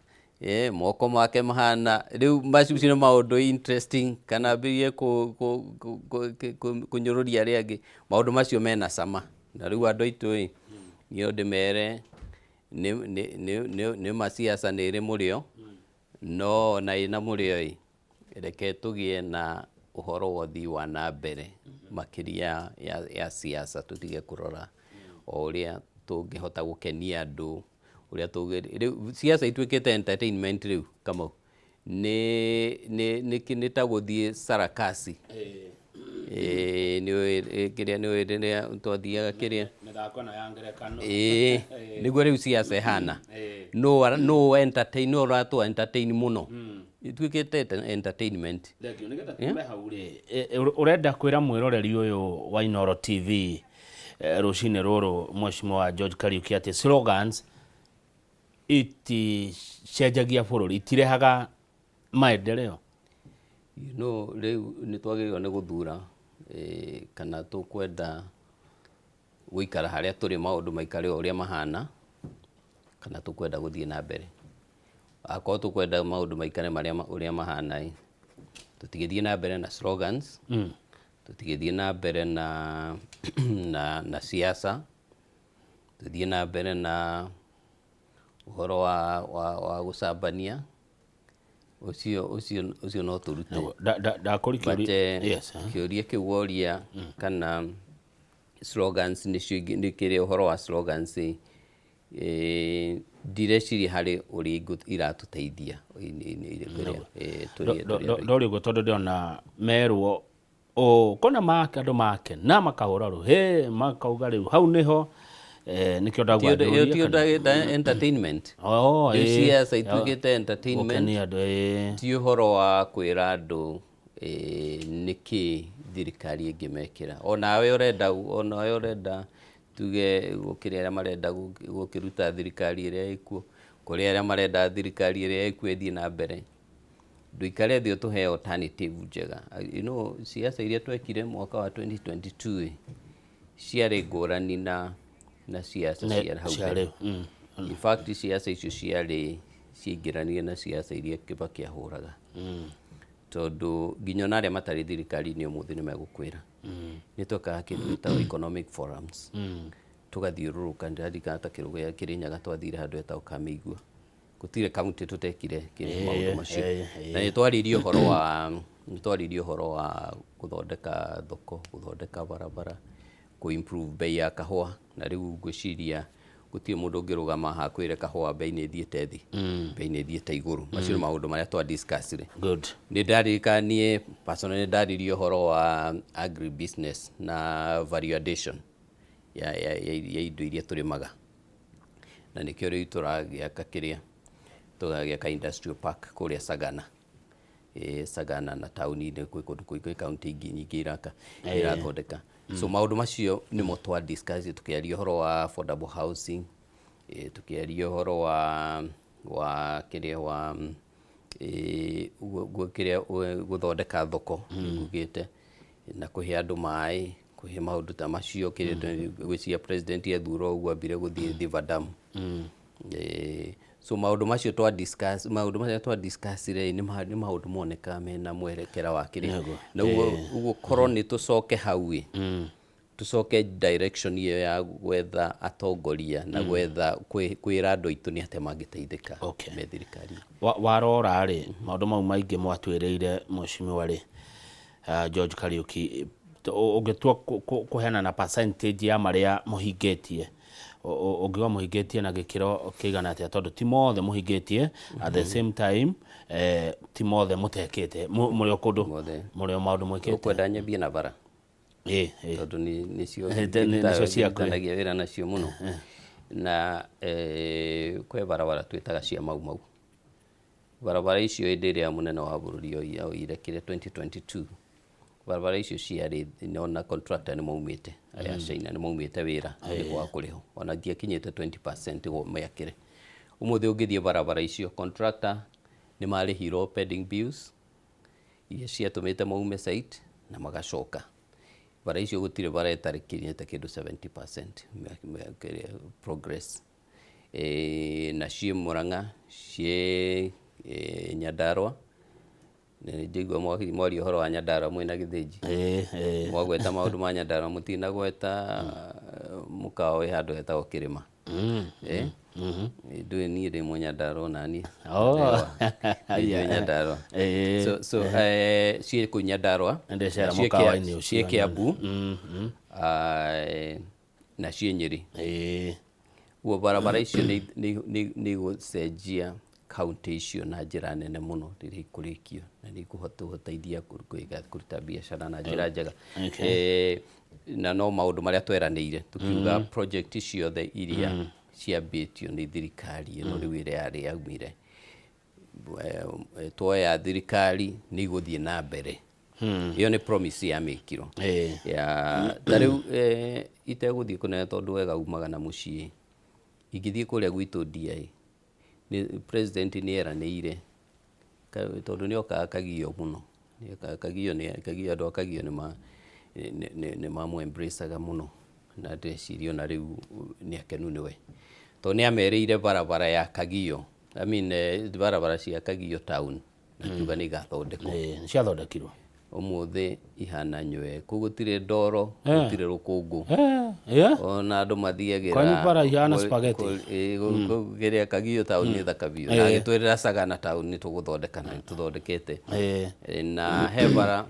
moko make mahana, rĩu macio nĩ maũndũ interesting, kana ambĩrĩrie kũnyũrũria arĩa angĩ, maũndũ macio mena cama. Na rĩu andũ aitũ ĩ, niĩ no ndĩmere nĩ ma siasa nĩ ĩrĩ mũrĩo, no ona ĩna mũrĩo ĩ, reke tũgĩe na ũhoro wa ũthii wa na mbere makĩria ya siasa, tũtige kũrora o ũrĩa tũngĩhota gũkenia andũ, ũrĩa rĩu siasa ituĩkĩte entertainment rĩu Kamau, nĩ ta gũthiĩ sarakasi. Nĩ kĩrĩa nĩ rĩrĩa twathiaga kĩrĩa mĩthako ĩno ya ngerekano, nĩguo rĩu siasa ĩhana. No entertain, no ũratũ entertain mũno, ituĩkĩte entertainment. Thank you. Nĩgetha tume hau rĩ, ũrenda kwĩra mwĩroreri ũyũ wa Inooro TV rũcinĩ rũrũ, Mheshimiwa George Kariuki, atĩ slogans iticenjagia bũrũri, itirehaga maendeleo? You know, rĩu nĩ twagĩrĩirwo nĩ gũthura kana tũkwenda gũikara harĩa tũrĩ maũndũ maikare o ũrĩa mahana, kana tũkwenda gũthiĩ na mbere. Akorwo tũkwenda maũndũ maikare marĩa ũrĩa mahana ĩ, tũtigĩthiĩ na mbere na slogans, tũtigĩthiĩ na mbere na siasa, tũthiĩ na mbere na ũhoro wa gũcambania. Ũcio no tũrute. Ndakũri But kĩũria. Yes, eh. Kĩũria kĩu woria kana slogans nĩcio nĩ kĩrĩa ũhoro wa slogans ĩ, ndireciria harĩ ũrĩa iratũteithia kĩrĩa, tũrĩ andũ aingĩ. Ndori ũguo tondũ ndĩrona merwo ũ kona make andũ makena makahũra rũhĩ makauga rĩu hau nĩho, nĩkĩo ndauga Ti ndũrie ti kana entertainment. Oh, Rĩu siasa ituĩkĩte entertainment. Gũkenia andũ, Ti ũhoro wa kwĩra andũ nĩkĩ thirikari ĩngĩmekĩra. Onawe ũrenda tuge gũkĩrĩ arĩa marenda gũkĩruta thirikari ĩrĩa ĩkuo, kũrĩ arĩa marenda thirikari ĩrĩa ĩkuo ĩthiĩ na mbere. Ndũikare thĩ ũtũhe alternative njega. Siasa iria twekire mwaka wa 2022 ĩ, ciarĩ ngũrani na siasa cia hau cia mbere. Rĩu. In fact, siasa icio ciarĩ ciaingĩranire na siasa iria Kibaki ahũraga, tondũ nginya ona arĩa matarĩ thirikari-inĩ ũmũthĩ nĩ megũkwĩra nĩ twekaga kĩndũ gĩtagwo economic forums, tũgathiũrũrũka. Ndĩraririkana ta kĩrũgũ gĩa Kĩrĩnyaga, twathire handũ hetagwo Kamĩigua, gũtirĩ kaunti tũtekire kĩrĩa maũndũ macio. Na nĩ twaririe ũhoro wa gũthondeka thoko, gũthondeka barabara, kũ improve bei ya kahũa. Na rĩu ngwĩciria gũtirĩ mũndũ ũngĩrũgama haha kwĩre kahũa bei nĩ ĩthiĩte thĩ, bei nĩ ĩthiĩte igũrũ. Macio nĩ maũndũ marĩa twa discussire. Nĩ ndaririkana niĩ personally nĩ ndaririe ũhoro wa agri business na value addition ya indo iria tũrĩmaga, na nĩkĩo rĩu tũragĩaka kĩrĩa tũragĩaka industrial park kũrĩa Sagana, Sagana na taũni-inĩ kwĩ kũndũ kũingĩ, kwĩ kaunti ingĩ nyingĩ iraka irathondeka. So maũndũ macio nĩmo twa discuss, tũkĩaria ũhoro wa affordable housing, tũkĩaria ũhoro wa kĩrĩa wa kĩrĩa gũthondeka thoko ngugĩte na kũhe andũ maĩ, kũhe maũndũ ta macio. Kĩrĩa gwĩciria president ethurwo ũguo ambire gũthiĩ Thiva Dam. So maũndũ macio twa discuss, maũndũ macio twa discuss rĩ, nĩ maũndũ monekaga mena mwerekera wa kĩrĩa na ũguo korwo nĩ tũcoke hau ĩ, tũcoke direction ĩyo ya gwetha atongoria na gwetha kwĩra andũ aitũ nĩ atĩa mangĩteithĩka me thirikari. Warora rĩ, maũndũ mau maingĩ mwatwĩrĩire mheshimiwa rĩ, George Kariuki, ũngĩtua kũheana na percentage ya marĩa mũhingĩtie, ũngiuga mũhingĩtie na gĩkĩro kĩigana atĩa? Tondũ ti mothe mũhingĩtie, at the same time ti mothe mũtekĩte. Mũrĩ o kũndũ Mothe. Mũrĩ o maũndũ mwĩkĩte. Ũkwenda nyambie na bara? Ĩ. Tondũ nĩcio Nĩcio ciaku. Ndutithanagia wĩra nacio mũno. Na kwĩ barabara twĩtaga cia Mau Mau. Barabara icio hĩndĩ ĩrĩa mũnene wa bũrũri oire kĩrĩa 2022, barabara icio ciarĩ ona contractor nĩ maumĩte, arĩa a China nĩ maumĩte wĩra nĩ kwaga kũrĩhwo, ona ndiakinyĩte 20% mĩakĩre. Ũmũthĩ ũngĩthiĩ barabara icio, contractor nĩ marĩhirwo pending bills iria ciatũmĩte maume site na magacoka. Bara icio gũtirĩ bara ĩtarĩkinyĩte kĩndũ 70% kĩrĩa progress. Na ciĩ Murang'a, ciĩ Nyandarua. Nĩ njigua mwaria ũhoro wa Nyandarua mwĩna Gĩthĩnji. Ĩ ĩ Mwagweta maũndũ ma Nyandarua, mũtinagweta mũkawa wĩ handũ hetagwo Kĩrĩma. Ndũĩ niĩ ndĩ Mũnyandarua naniĩ. Nĩ Nyandarua. So ciĩ kũu Nyandarua. Nĩndĩcera na ciĩ mũkawa-inĩ ũcio. Ciĩ Kiambu. Na ciĩ Nyĩrĩ. Guo barabara icio nĩ igũcenjia kaunti icio na njĩra nene mũno rĩrĩa ikũrĩkio, na nĩ ikũhota kũruta biacara na njĩra njega. Na no maũndũ marĩa tweranĩire tukiuga project ciothe iria ciambĩtio nĩ thirikari ĩno rĩu ĩrĩa yarĩ yaumire, tuoya thirikari nĩ igũthiĩ na mbere. Ĩyo nĩ promise yamĩkirwo. Ya ta rĩu itegũthiĩ kũnene tondũ wega umaga na mũciĩ, ingĩthiĩ kũrĩa gwitũ Ndiaĩ, nĩ president nĩ eranĩire tondũ nĩ okaga Kagio mũno. Nĩ okaga Kagio, nĩ Kagio, andũ a Kagio nĩ mamũ embrace-aga mũno, na ndĩreciria ona rĩu nĩ akenu nĩwe tondũ nĩ amerĩire barabara ya Kagio, I mean, barabara cia Kagio town, na akiuga nĩ igathondekwo. Nĩ ciathondekirwo. Ũmũthĩ ihana nywee. Kũu gũtirĩ ndoro, gũtirĩ rũkũngũ. Yeah. Ona andũ mathiagĩra Kwanyu bara ihana spaghetti. Kũu kĩrĩa Kagio taũni nĩ thaka biũ. Na agĩtwĩrĩra Sagana taũni nĩ tũgũthondeka na nĩ tũthondekete. Na he bara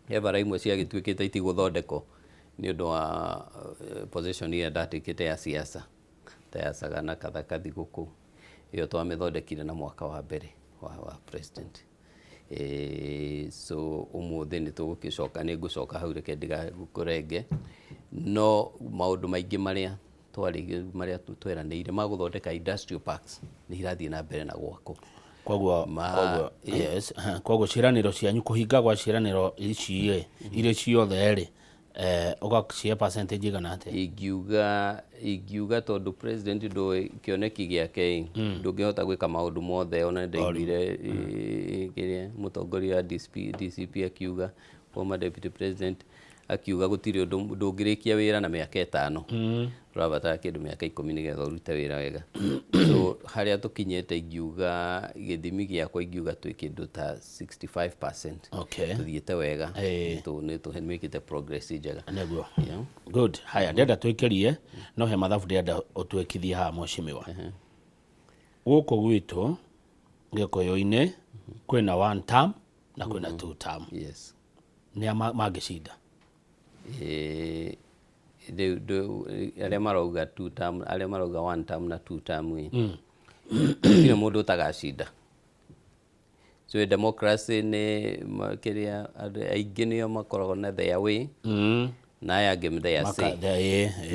he bara imwe ciagĩtuĩkĩte itigũthondekwo nĩ ũndũ wa position ĩrĩa ndatuĩkĩte ya siasa ta ya Sagana Kathaka Thigũkũ. Ĩyo twamĩthondekire na mwaka wa mbere wa president. So ũmũthĩ nĩ tũgũgĩcoka, nĩ ngũcoka hau, reke ndigakũrenge. No maũndũ maingĩ marĩa twarĩ marĩa tweranĩire ma gũthondeka industrial parks nĩ irathiĩ na mbere na gwakwo. Koguo koguo yes, koguo ciĩranĩro cianyu, kũhinga gwa ciĩranĩro ici rĩ, irĩ ciothe rĩ, ũgacihe percentage igana atĩa? Ingiuga tondũ president ndũĩ kĩoneki gĩake ĩ, ndũngĩhota gwĩka maũndũ mothe. Ona ndaiguire kĩrĩa mũtongoria wa DCP akiuga, former deputy president akiuga gũtirĩ ũndũ ndũngĩrĩkia wĩra na mĩaka 5, ũrabatara kĩndũ mĩaka 10 nĩgetha ũrute wĩra wega. So harĩa tũkinyĩte, ingiuga gĩthimi gĩakwa, ingiuga twĩ kĩndũ ta 65%. Tũthiĩte wega, nĩ tũmĩkĩte progress njega. Nĩguo. Good. Haya, ndĩrenda twĩkĩrie no he mathabu ndĩrenda ũtwĩkithie haha, mheshimiwa. Gũkũ gwitũ Gĩkũyũ-inĩ kwĩna one term na kwĩna two term. Nĩ a mangĩcinda? Rĩu arĩa marauga two term, arĩa marauga one term na two term ĩ, gũtirĩ mũndũ ũtagacinda. So democracy nĩ kĩrĩa andũ aingĩ nĩo makoragwo na their way na aya angĩ their say.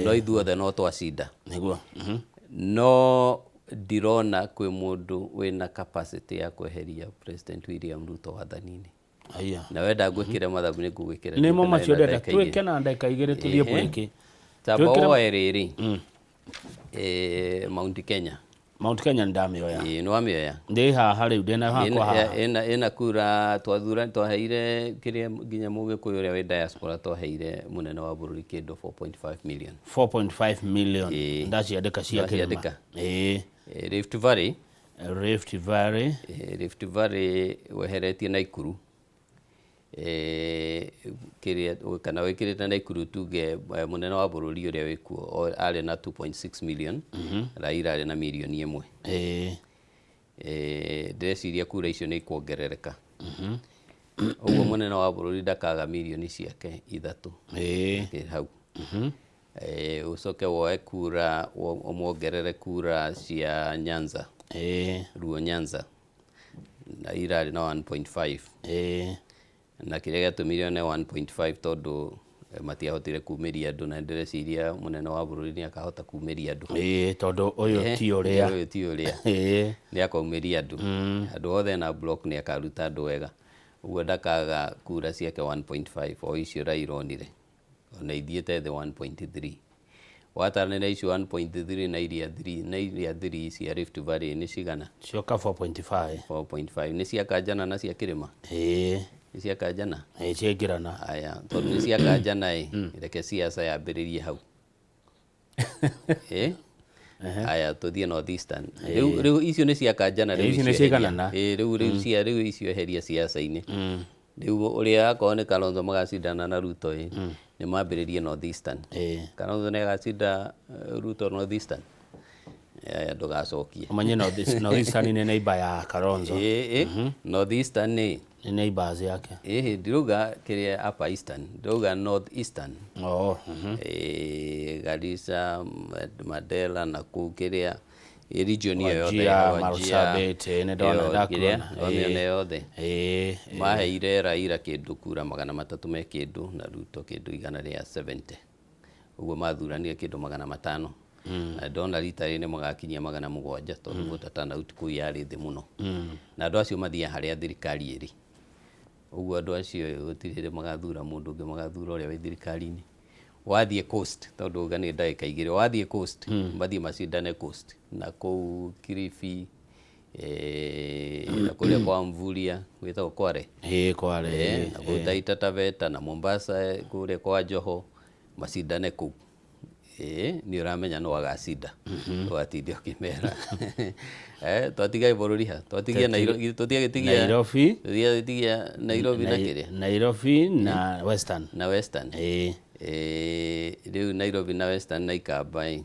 No ithuothe no twacinda. Nĩguo. No ndirona kwĩ mũndũ wĩna capacity ya kweheria President William Ruto wathani-inĩ. Aya. Na wenda ngwĩkĩre mathabu, nĩ ngũgwĩkĩra. Nĩmo macio ndĩrenda twĩke na ndagĩka 2 tũthiĩ break. Tamba woe rĩrĩ, Mount Kenya. Mount Kenya nĩ ndamĩoya. Ĩĩ, nĩ wamĩoya? Ndĩ haha rĩu, ndĩna hakwa haha. Ĩna kura twathura twaheire kĩrĩa nginya mũgĩkũyũ ũrĩa wĩ diaspora, twaheire mũnene wa bũrũri kĩndũ 4.5 million. 4.5 million. Ndaciandĩka cia kĩrĩma. Ndaciandĩka. Rift Valley. Rift Valley. Rift Valley weheretie Naikuru, kĩrĩa kana wĩkĩrĩte Naikuru, tuge mũnene wa bũrũri ũrĩa wĩkuo arĩ na 2.6 million, Raila arĩ na mirioni 1. Ndĩreciria kura icio nĩ ikuongerereka, ũguo mũnene wa bũrũri ndakaga mirioni ciake 3 hau. Ũcoke woe kura ũmuongerere kura cia Nyanza, Luo Nyanza, Raila arĩ na 1.5. Na kĩrĩa gĩatũmire one 1.5 tondũ matiahotire kumĩria andũ, na ndĩreciria mũnene wa bũrũri nĩ akahota kumĩria andũ. Ĩĩ, tondũ ũyũ ti ũrĩa. Ũyũ ti ũrĩa. Nĩ akaumĩria andũ, andũ othe na block nĩ akaruta andũ wega, ũguo ndakaga kura ciake 1.5 o icio Raila onire, ona ithiĩte thĩ 1.3. Wataranĩra icio 1.3 na iria 3 na iria 3 cia Rift Valley nĩ cigana? Cioka 4.5. 4.5 nĩ cia kanjana na cia kĩrĩma. Ĩĩ. Nĩ cia kanjana. Ĩĩ, ciaingĩrana. Aya, tondũ nĩ cia kanjana ĩ, reke siasa yambĩrĩrie hau. Ĩ aya, tũthiĩ North Eastern. Rĩu icio nĩ cia kanjana rĩu. Icio nĩ ciaiganana. Ĩ, rĩu cia rĩu icio eheria siasa-inĩ. Rĩu ũrĩa akorwo nĩ Kalonzo magacindana na Ruto ĩ, nĩ mambĩrĩrie North Eastern. Kalonzo nĩ agacinda Ruto North Eastern? Aya, ndũgacokie. Ũmenye North Eastern nĩ neighbor ya Kalonzo. Ĩ, North Eastern nĩ Nĩ neighbors yake. Ĩhĩ, ndirauga kĩrĩa Upper Eastern, ndĩrauga North Eastern. Oh. Garissa, Mandera na kũu kĩrĩa region ĩyo yothe. Wajir, Marsabit, nĩ ndona ndakuona. Wamĩona yothe. Maheire Raila kĩndũ kura 300 me kĩndũ na Ruto kĩndũ 170, ũguo mathuranire kĩndũ 500, na ndona rita rĩrĩ nĩ magakinyia 700 tondũ voter turnout kũu yarĩ thĩ mũno, na andũ acio mathiaga harĩa thirikari ĩrĩ. Ũguo andũ acio gũtirĩ hĩndĩ magathura mũndũ ũngĩ, magathura ũrĩa wĩ thirikari-inĩ. Wathiĩ Coast, tondũ uga nĩ ndagĩka 2, wathiĩ Coast, mathiĩ macindane Coast na kũu Kilifi, na kũrĩa kwa Mvurya gwĩtagwo Kware. Ĩĩ, Kware. Na kũu Taita Taveta na Mombasa, kũrĩa kwa Joho, macindane kũu. Ĩĩ, nĩ ũramenya no agacinda, ũgatinde ũkĩmera. Twatiga bũrũri ha twatigia Nairobi, tũtiagĩtigia Nairobi. Tũtiagĩtigia Nairobi na kĩrĩa? Nairobi na Western. Na Western. Ĩĩ. Rĩu Nairobi na Western na Ikamba ĩ.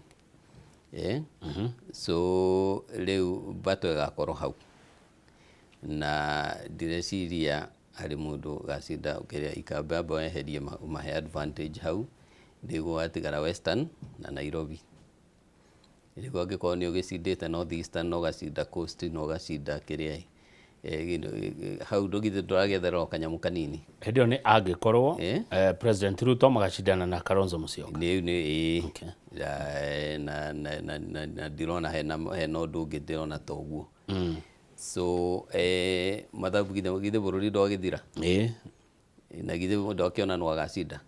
So rĩu battle ĩgakorwo hau, na ndireciria harĩ mũndũ ũgacinda kĩrĩa Ikamba, amba weherie ũmahe advantage hau. Rĩu gũgatigara Western na Nairobi. Rĩu angĩkorwo nĩ ũgĩcindĩte North Eastern na ũgacinda Coast na ũgacinda kĩrĩa hau, ndũgithĩ ndũragĩetherera o kanyamũ kanini. Hĩndĩ ĩyo nĩ angĩkorwo President Ruto magacindana na Kalonzo Musyoka. Nĩ ĩĩ. Na ndirona hena ũndũ ũngĩ ndĩrona ta ũguo. So mathabu githĩ bũrũri ndwagĩthira? Ĩĩ. Na githĩ ndwakĩona no agacinda?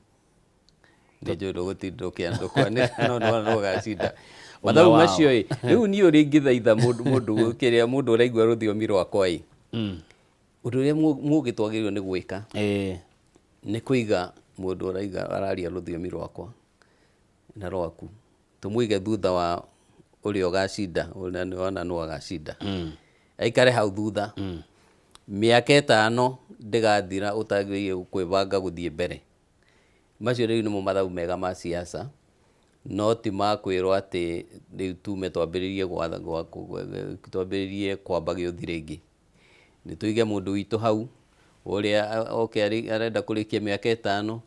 Nĩ njũĩ ndũgũtinda ũkĩandũkwanĩra, no nĩwona no agacinda mathabu wao. Macio ĩ, rĩu niĩ ũrĩa ingĩthaitha mũndũ kĩrĩa, mũndũ ũraigua rũthiomi rwakwa ĩ, ũndũ ũrĩa mũgĩ twagĩrĩirwo nĩ gwĩka nĩ kũiga mũndũ ũraiga araria rũthiomi rwakwa na rwaku, tũmũige thutha wa ũrĩa ũgacinda, ũrĩa nĩwona nũ agacinda, aikare hau thutha mĩaka 5 ndĩgathira ũtagĩrĩire kwĩbanga gũthiĩ mbere. Macio rĩu nĩmo mathabu mega ma siasa, no ti ma kwĩrwo atĩ rĩu tume twambĩrĩrie twambĩrĩrie kwamba gĩũthi rĩngĩ. Nĩ tũige mũndũ witũ hau ũrĩa oke arenda kũrĩkia mĩaka 5,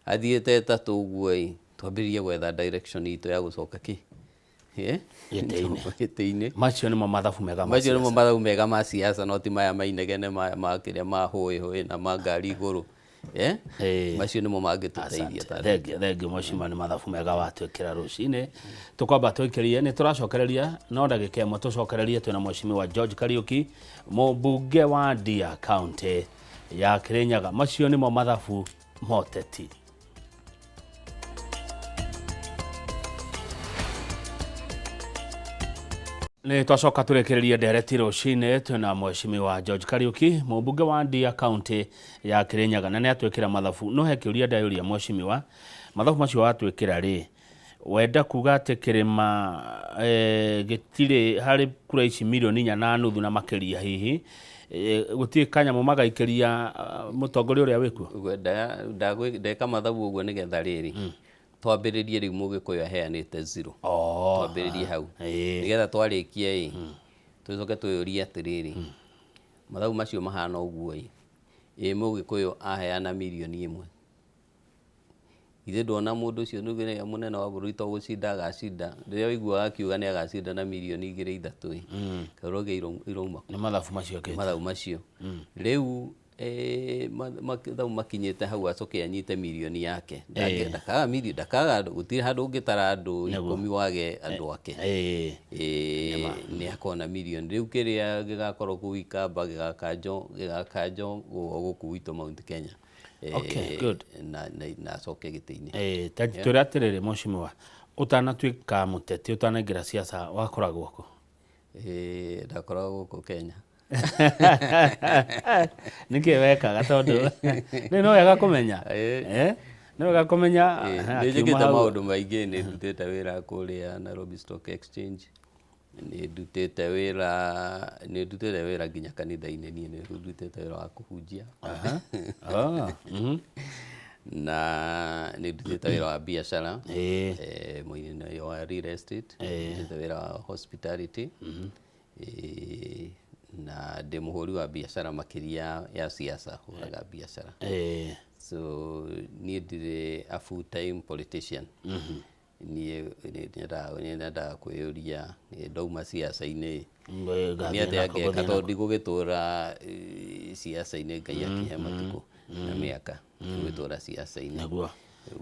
athiĩte 3 ũguo ĩ, twambĩrĩrie gwetha direction itũ ya gũcoka kĩ Gĩtĩ-inĩ. Gĩtĩ-inĩ. Macio nĩmo mathabu mega ma Macio nĩmo siasa. Mathabu mega ma siasa, no ti maya mainegene ma kĩrĩa, ma hũĩ hũĩ na ma ngari igũrũ. Macio nĩmo mangĩtũteithia ta Thengiũ, thengiũ mheshimiwa, nĩ mathabu mega watwĩkĩra rũcinĩ. Tũkwamba twĩkĩrie, nĩ tũracokereria no ndagĩka ĩmwe tũcokererie. Twĩna Mheshimiwa George Kariuki, mũmbunge wa Ndia, kaunti ya Kirinyaga. Macio nĩmo mathabu moteti. Nĩ twacoka tũrĩkĩrĩrie ndereti rũcinĩ. Twĩna Mheshimiwa George Kariuki, mũmbunge wa Ndia, kaunti ya Kirinyaga, na nĩ atwĩkĩra mathabu. No he kĩũria ndayũria mheshimiwa, mathabu macio watwĩkĩra rĩ, wenda kuga atĩ kĩrĩma gĩtirĩ harĩ kura ici mirioni 4.5 na makĩria, hihi gũtirĩ kanyamũ magaikĩria mũtongoria ũrĩa wĩkuo? Ndeka mathabu ũguo nĩgetha rĩrĩ twambĩrĩrie rĩu mũgĩkũyũ aheanĩte zero. Twambĩrĩrie hau nĩgetha twarĩkia ĩ, tũcoke twĩyũrie atĩrĩrĩ, mathabu macio mahana ũguo ĩ, ĩ mũgĩkũyũ aheana mirioni 1, githĩ ndwona mũndũ ũcio nĩ mũnene wa bũrũri to gũcinda agacinda? Rĩrĩa ũiguaga akiuga nĩ agacinda na mirioni 2, 3 ĩ, kaũroge irauma kũ? Nĩ mathabu macio akĩte. Mathabu macio rĩu mathabu makinyĩte hau, acoke anyite mirioni yake. Ndakaga mirioni, ndakaga, gũtirĩ handũ ũngĩtara andũ 10 wage andũ ake. Nĩ akona mirioni. Rĩu kĩrĩa gĩgakorwo kũu Ikamba gĩgakanjo gũkũ gwitũ Mount Kenya. Okay, good. Na acoke gĩtĩ-inĩ. Ta twĩre atĩrĩrĩ mheshimiwa, ũtanatuĩka mũteti, ũtanaingĩra siasa, wakoragwo kũ? Ndakoragwo gũkũ Kenya. Nĩkĩ wekaga? Tondũ nĩ no wega kũmenya. Nĩ wega kũmenya. Nĩ njĩkĩte maũndũ maingĩ. Nĩ ndutĩte wĩra kũrĩa Nairobi Stock Exchange, nĩ ndutĩte wĩra nginya kanitha-inĩ. Niĩ nĩ ndutĩte wĩra wa kũhunjia na nĩ ndutĩte wĩra wa biacara mwena wa real estate, ndutĩte wĩra wa hospitality, na ndĩ mũhũri wa biacara makĩria ya siasa, hũraga biacara. So niĩ ndirĩ a full time politician. Niĩ nĩ nyendaga kwĩyũria, ndauma siasa-inĩ nĩ atĩa ngeka, tondũ ndigũgĩtũra siasa-inĩ. Ngai akĩhe matukũ na mĩaka, ndigũgĩtũra siasa-inĩ. Nĩguo.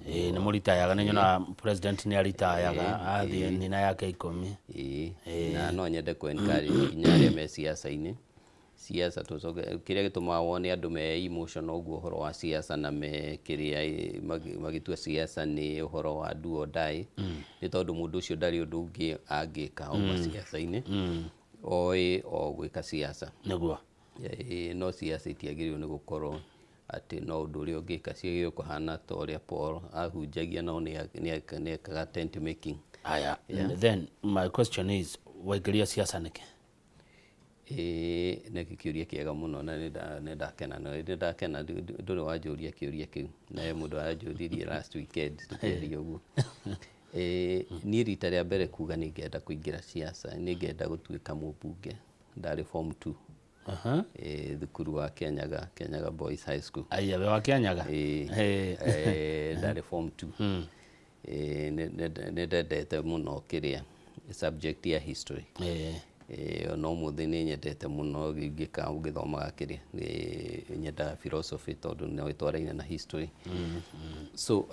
Ĩĩ, nĩ mũritayaga, nĩ nyonaga president nĩ aritayaga athiĩ nina yake 10. Ĩĩ, na no nyende kũ encourage nginya arĩa me siasa-inĩ. Siasa tũcoke kĩrĩa gĩtũmaga wone andũ me emotional ũguo ũhoro wa siasa na me kĩrĩa magĩtua siasa nĩ ũhoro wa do or die, nĩ tondũ mũndũ ũcio ndarĩ ũndũ ũngĩ angĩka auma siasa-inĩ, oĩ o gwĩka siasa. No siasa itiagĩrĩirwo nĩ gũkorwo Atĩ no ũndũ ũrĩa ũngĩka ciagĩrĩirwo kũhana ta ũrĩa Paul ahunjagia, no nĩekaga tent making. Aya, then my question is, waingĩria siasa nĩkĩ? Ĩĩ, nĩ kĩũria kĩega mũno na nĩ ndakena, na nĩ ndakena ndũrĩ wanjũria kĩũria kĩu, na he mũndũ aranjũririe last weekend tũkĩaria ũguo. Ĩĩ, niĩ rita rĩa mbere kuga nĩ ngenda kũingĩra siasa, nĩ ngenda gũtuĩka mũmbunge, ndarĩ form 2 thukuru wa Kianyaga, Kianyaga Boys High School. Aya, we wa Kianyaga? Ĩĩ. Ndarĩ form 2. Nĩ ndendete mũno kĩrĩa subject ya history. Ona ũmũthĩ nĩ nyendete mũno ngĩka ngĩthomaga kĩrĩa nyendaga philosophy tondũ no ĩtwaraine na history. So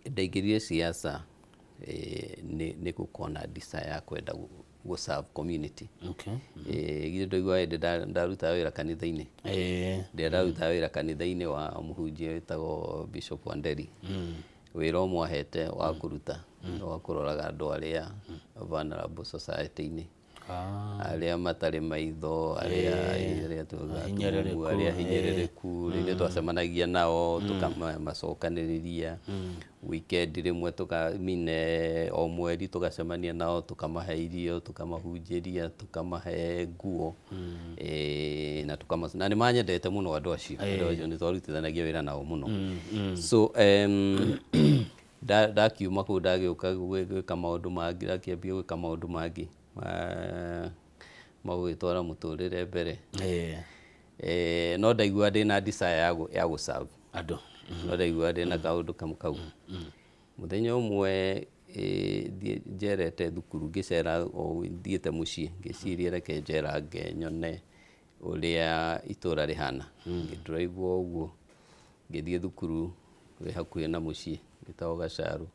ndaingĩrire siasa nĩ gũkorwo na desire ya kwenda gũ serve community. Githĩ ndũiguaga hĩndĩ ndarutaga wĩra kanitha-inĩ? Rĩrĩa ndarutaga wĩra kanitha-inĩ wa mũhunjia wĩtagwo Bishop Wanderi, wĩra ũmwe ahete wa kũruta nĩ wa kũroraga andũ arĩa vulnerable society-inĩ, arĩa matarĩ maitho, arĩa tugaga Ahinyĩrĩrĩku, arĩa hinyĩrĩrĩku. Rĩrĩa twacemanagia nao tũkamacokanĩrĩria weekend rĩmwe, tũka mean, o mweri tũgacemania nao, tũkamahe irio, tũkamahunjĩria, tũkamahe nguo, na tũkama na nĩ manyendete mũno andũ acio. Andũ acio nĩ twarutithanagia wĩra nao mũno. So ndakiuma kũu, ndagĩũka gwĩka maũndũ mangĩ, ndakĩambia gwĩka maũndũ mangĩ ma gũgĩtwara mũtũrĩre mbere. No ndaigua ndĩna desire ya gũ serve andũ. No ndaigua ndĩna kaũndũ kamwe kau. Mũthenya ũmwe njerete thukuru, ngĩcera o thiĩte mũciĩ, ngĩciria reke njerange nyone ũrĩa itũra rĩhana. Ngĩ drive o ũguo ngĩthiĩ thukuru wĩ hakuhĩ na mũciĩ wĩtagwo Gacaru.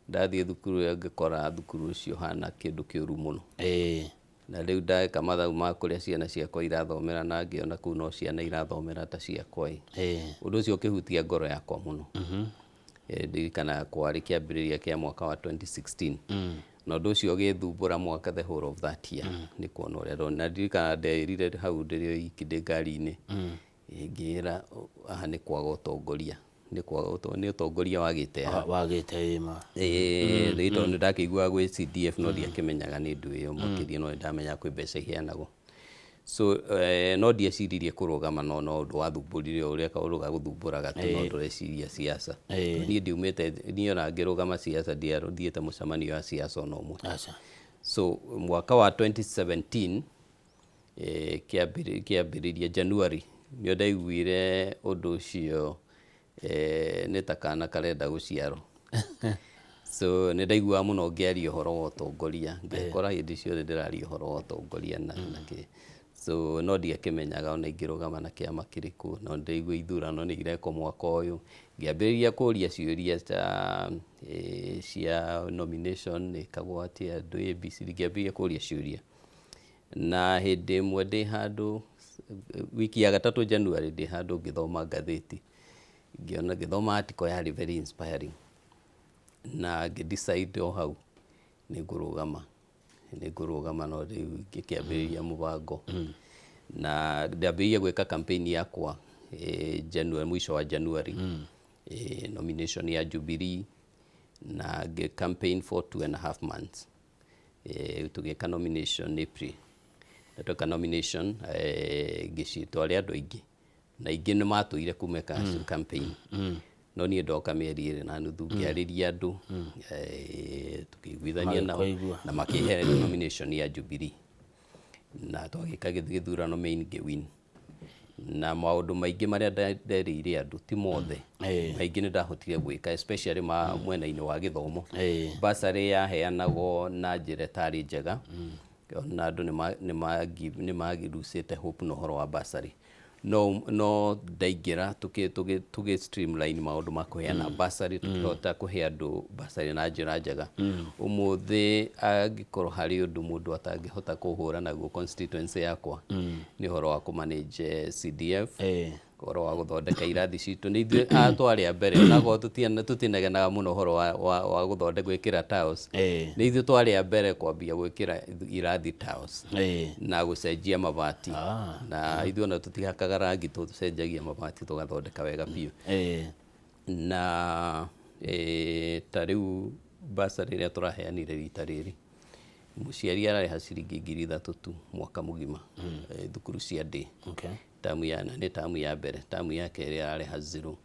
Ndathiĩ thukuru ĩyo, ngĩkora thukuru ũcio ũhana kĩndũ kĩũru mũno. Na rĩu ndeka mathabu ma kũrĩa ciana ciakwa irathomera, na ngĩona kũu no ciana irathomera ta ciakwa ĩ. Ũndũ ũcio ũkĩhutia ngoro yakwa mũno. Ndirikanaga kwarĩ kĩambĩrĩria kĩa mwaka wa 2016, na ũndũ ũcio ũgĩthumbũra mwaka, the whole of that year, nĩ kuona ũrĩa ndona. Na ndirikanaga ndeĩrire hau ndĩrĩ iki ndĩ ngari-inĩ, ngĩĩra haha nĩ kwaga ũtongoria, nĩ kwaga nĩ ũtongoria wagĩte haha. Wagĩte ĩma. Ĩĩ, tondũ nĩ ndakĩiguaga gwĩ CDF, no ndiakĩmenyaga nĩ ndũ ĩyo makĩria, no nĩ ndamenyaga kwĩ mbeca iheanagwo. So no ndieciririe kũrũgama, no ũndũ wathumbũrire, o ũrĩa kaũndũ gagũthumbũraga tu, no ndũreciria siasa. Niĩ ndiumĩte, niĩ ona ngĩrũgama siasa ndiathiĩte mũcemanio wa siasa ona ũmwe. Aca. So mwaka wa 2017 kĩambĩrĩria January nĩo ndaiguire ũndũ ũcio, nĩ ta kana karenda gũciarwo. So nĩ ndaiguaga mũno ngĩaria ũhoro wa ũtongoria, ngekora hĩndĩ ciothe ndĩraria ũhoro wa ũtongoria na kĩ. So no ndiakĩmenyaga ona ingĩrũgama na kĩama kĩrĩkũ, no ndĩraigua ithurano nĩ irekwo mwaka ũyũ. Ngĩambĩrĩria kũria ciũria ta cia nomination ĩkagwo atĩa, andũ ABCD, ngĩambĩrĩria kũria ciũria. Na hĩndĩ ĩmwe ndĩ handũ wiki ya gatatũ January, ndĩ handũ ngĩthoma ngathĩti, ngĩona ngĩthoma article yarĩ very inspiring, na ngĩ decide o hau nĩ ngũrũgama, nĩ ngũrũgama. No rĩu ngĩkĩambĩrĩria mũbango na ndambĩrĩria gwĩka campaign yakwa January, mũico wa January, nomination ya Jubilee, na ngĩ campaign for 2.5 months. Tũgĩka nomination April, na tweka nomination ngĩcitwarĩ andũ aingĩ, na aingĩ nĩ matũire kumeka campaign, no niĩ ndoka mĩeri 2.5, ngĩarĩria andũ, tũkĩiguithania nao Magĩkũigua. Na makĩhe nomination ya Jubilee, na twagĩka gĩthurano main, ngĩwin, na maũndũ maingĩ marĩa nderĩire andũ, ti mothe, maingĩ nĩ ndahotire gwĩka, especially ma mwena-inĩ wa gĩthomo. Bursary yaheanagwo na njĩra ĩtarĩ njega, ona andũ nĩ magĩrucĩte hope na ũhoro wa bursary, no ndaingĩra tũgĩ streamline maũndũ ma kũheana bursary, tũkĩhota kũhe andũ bursary na njĩra njega. Ũmũthĩ angĩkorwo harĩ ũndũ mũndũ atangĩhota kũhũra naguo constituency yakwa, nĩ ũhoro wa kũmanage CDF. Ũhoro wa gũthondeka irathi citũ nĩ ithuĩ a twarĩ a mbere, onakorwo tũtinegenaga mũno ũhoro wa gũthondeka gwĩkĩra tiles, nĩ ithuĩ twarĩ a mbere kwambia gwĩkĩra irathi tiles na gũcenjia mabati. Na ithuĩ ona tũtihakaga rangi, tũcenjagia mabati tũgathondeka wega biũ. Na ta rĩu bursary ĩrĩa tũraheanire rita rĩrĩ, mũciari ararĩha ciringi 3,000 tu mwaka mũgima, thukuru cia day. Tamu ya na nĩ tamu ya mbere, tamu ya kerĩ ararĩha zero,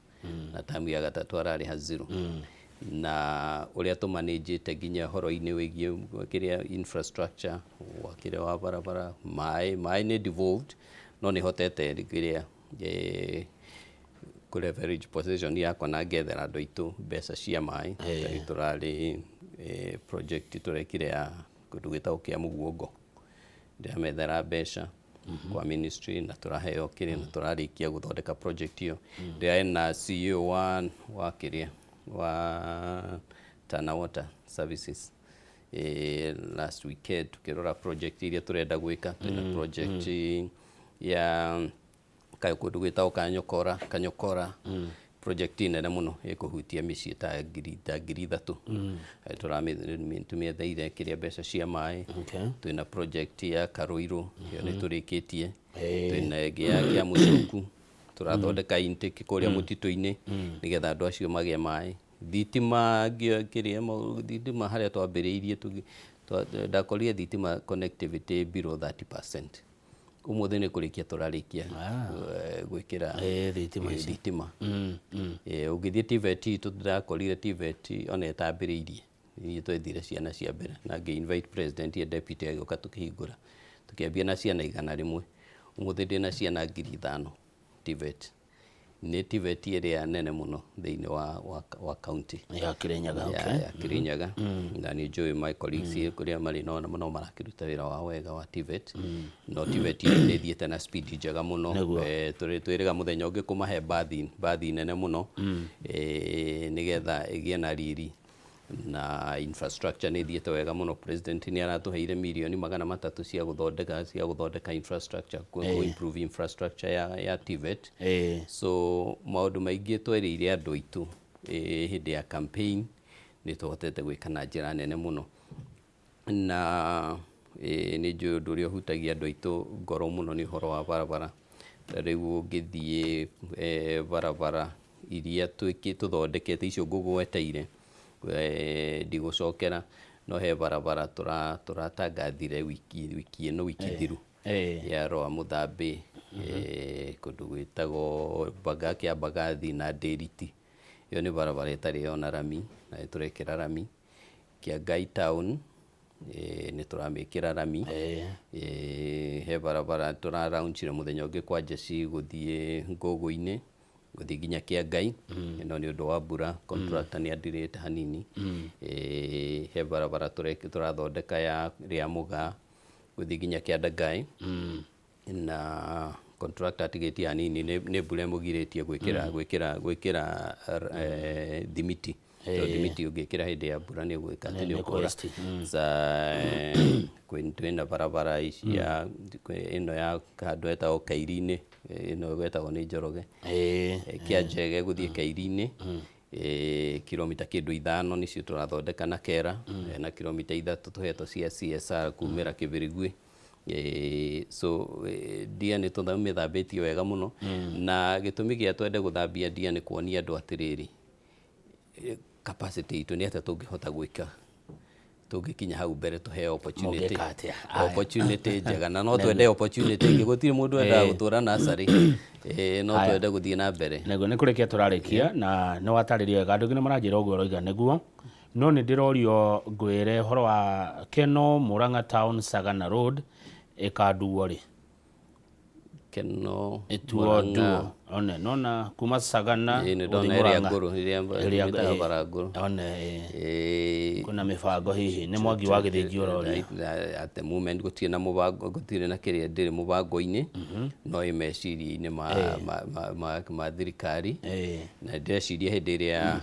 na tamu ya gatatũ ararĩha zero. Na ũrĩa tũmanĩnjĩte nginya ũhoro-inĩ wĩgiĩ kĩrĩa infrastructure, wakĩrĩa wa barabara, maĩ, maĩ nĩ devolved, no nĩ hotete kĩrĩa kũ leverage position yakwa na ngethera andũ aitũ mbeca cia maĩ. Tarĩu tũrarĩ project tũrekire ya kũndũ gwĩtagwo kĩa Mũguongo, ndĩramethera mbeca kwa ministry na tũraheo kĩrĩa na tũrarĩkia gũthondeka project ĩyo. Ndĩrarĩ na CEO wa kĩrĩa wa Tana Water Services last weekend tukĩrora project iria tũrenda gwĩka. Twĩna project ya kũndũ gwĩtagwo Kanyokora, Kanyokora, project nene mũno ĩkũhutia mĩciĩ ta 3,000. Tũramĩetheire kĩrĩa mbeca cia maĩ. Twĩna project ya Karũirũ, ĩyo nĩ tũrĩkĩtie. Twĩna ĩngĩ ya Kĩamũcuku, tũrathondeka intake kũrĩa mũtitũ-inĩ nĩgetha andũ acio magĩe maĩ. Thitima kĩrĩa thitima harĩa twambĩrĩirie, ndakorire thitima connectivity below 30%. Ũmũthĩ nĩ kũrĩkia tũrarĩkia gwĩkĩra thitima ici. Thitima. Ũngĩthiĩ TVET itũ, ndĩrakorire TVET ona ĩtambĩrĩirie. Ithuĩ twethire ciana cia mbere na ngĩ invite president and deputy agĩũka tũkĩhingũra. Tũkĩambia na ciana 100. Ũmũthĩ ndĩna ciana 5,000 TVET. Nĩ TVET ĩrĩa nene mũno thĩinĩ wa county ya Kirinyaga. Ya Kirinyaga. Na nĩ njũĩ my colleagues kũrĩa marĩ no marakĩruta wĩra wao wega wa TVET. No TVET nĩ ĩthiĩte na speed njega mũno. Twĩrĩga mũthenya ũngĩ kũmahe bathi nene mũno, nĩgetha ĩgĩe na riri. Na infrastructure nĩ ĩthiĩte wega mũno. President nĩ aratũheire mirioni 300 cia gũthondeka infrastructure, kũ improve infrastructure ya TVET. So maũndũ maingĩ twerĩire andũ aitũ hĩndĩ ya campaign nĩ tũhotete gwĩka na njĩra nene mũno. Na nĩ njũĩ ũndũ ũrĩa ũhutagia andũ aitũ ngoro mũno nĩ ũhoro wa barabara. Ta rĩu ũngĩthiĩ barabara iria tũthondekete icio ngũgweteire, ndigũcokera, no he barabara tũratangathire wiki ĩno, wiki thiru, ya Rwa Mũthambĩ, kũndũ gwĩtagwo kĩa Mbagathi na Ndĩriti. Ĩyo nĩ barabara ĩtarĩ yona rami na nĩ tũrekĩra rami. Kĩangai town nĩ tũramĩkĩra rami. He barabara tũraraunchire mũthenya ũngĩ kwa Jeci gũthiĩ Ngũgũ-inĩ gũthiĩ nginya Kĩangai, no nĩ ũndũ wa mbura contractor nĩ adirĩte hanini. He barabara tũrathondeka ya rĩa Mũgaa gũthiĩ nginya Kĩandangai, na contractor atigĩtie hanini, nĩ mbura ĩmũgirĩtie gwĩkĩra thimiti, tondũ thimiti ũngĩkĩra hĩndĩ ya mbura nĩ ũgwĩka atĩ nĩ ũkũra. Twĩna barabara ici ya ĩno ya handũ hetagwo Kairi-inĩ, ĩno ĩgwetagwo nĩ Njoroge, Kĩanjege gũthiĩ Kairi-inĩ, kilomita kĩndũ 5 nĩcio tũrathondeka na Kera, na kilomita 3 tũhetwo cia CSR kumĩra Kĩbĩrĩguĩ. So ndia nĩ tũmĩthambĩtie wega mũno, na gĩtũmi gĩa twende gũthambia ndia nĩ kuonia andũ atĩrĩrĩ, capacity itũ nĩ atĩa tũngĩhota gwĩka tũngĩkinya hau mbere tũheo opportunity. Mũngĩka atĩa? Opportunity njega, na no twende opportunity ĩngĩ. Gũtirĩ mũndũ wendaga gũtũra nursery, no twende gũthiĩ na mbere. Nĩguo nĩ kũrĩkia tũrarĩkia, na nĩ watarĩria wega. Andũ aingĩ nĩ maranjĩra ũguo ũroiga nĩguo, no nĩ ndĩrorio ngwĩre ũhoro wa Keno Murang'a Town Sagana Road ĩkanduo rĩ. Keno ĩtuo Murang'a. Nduo one nona kuma Sagana. Ĩĩ, nĩ ndona gũthiĩ ĩrĩa Murang'a. ngũrũ, ĩrĩa Ĩrĩa ĩtaga bara ngũrũ. One ĩĩ. Kwĩna mĩbango hihi? Nĩ Mwangi wa Gĩthĩnji ũroria. At the moment gũtirĩ na mũbango, gũtirĩ na kĩrĩa, ndĩrĩ mũbango-inĩ, no ĩ meciria-inĩ ma thirikari. Na ndĩreciria hĩndĩ ĩrĩa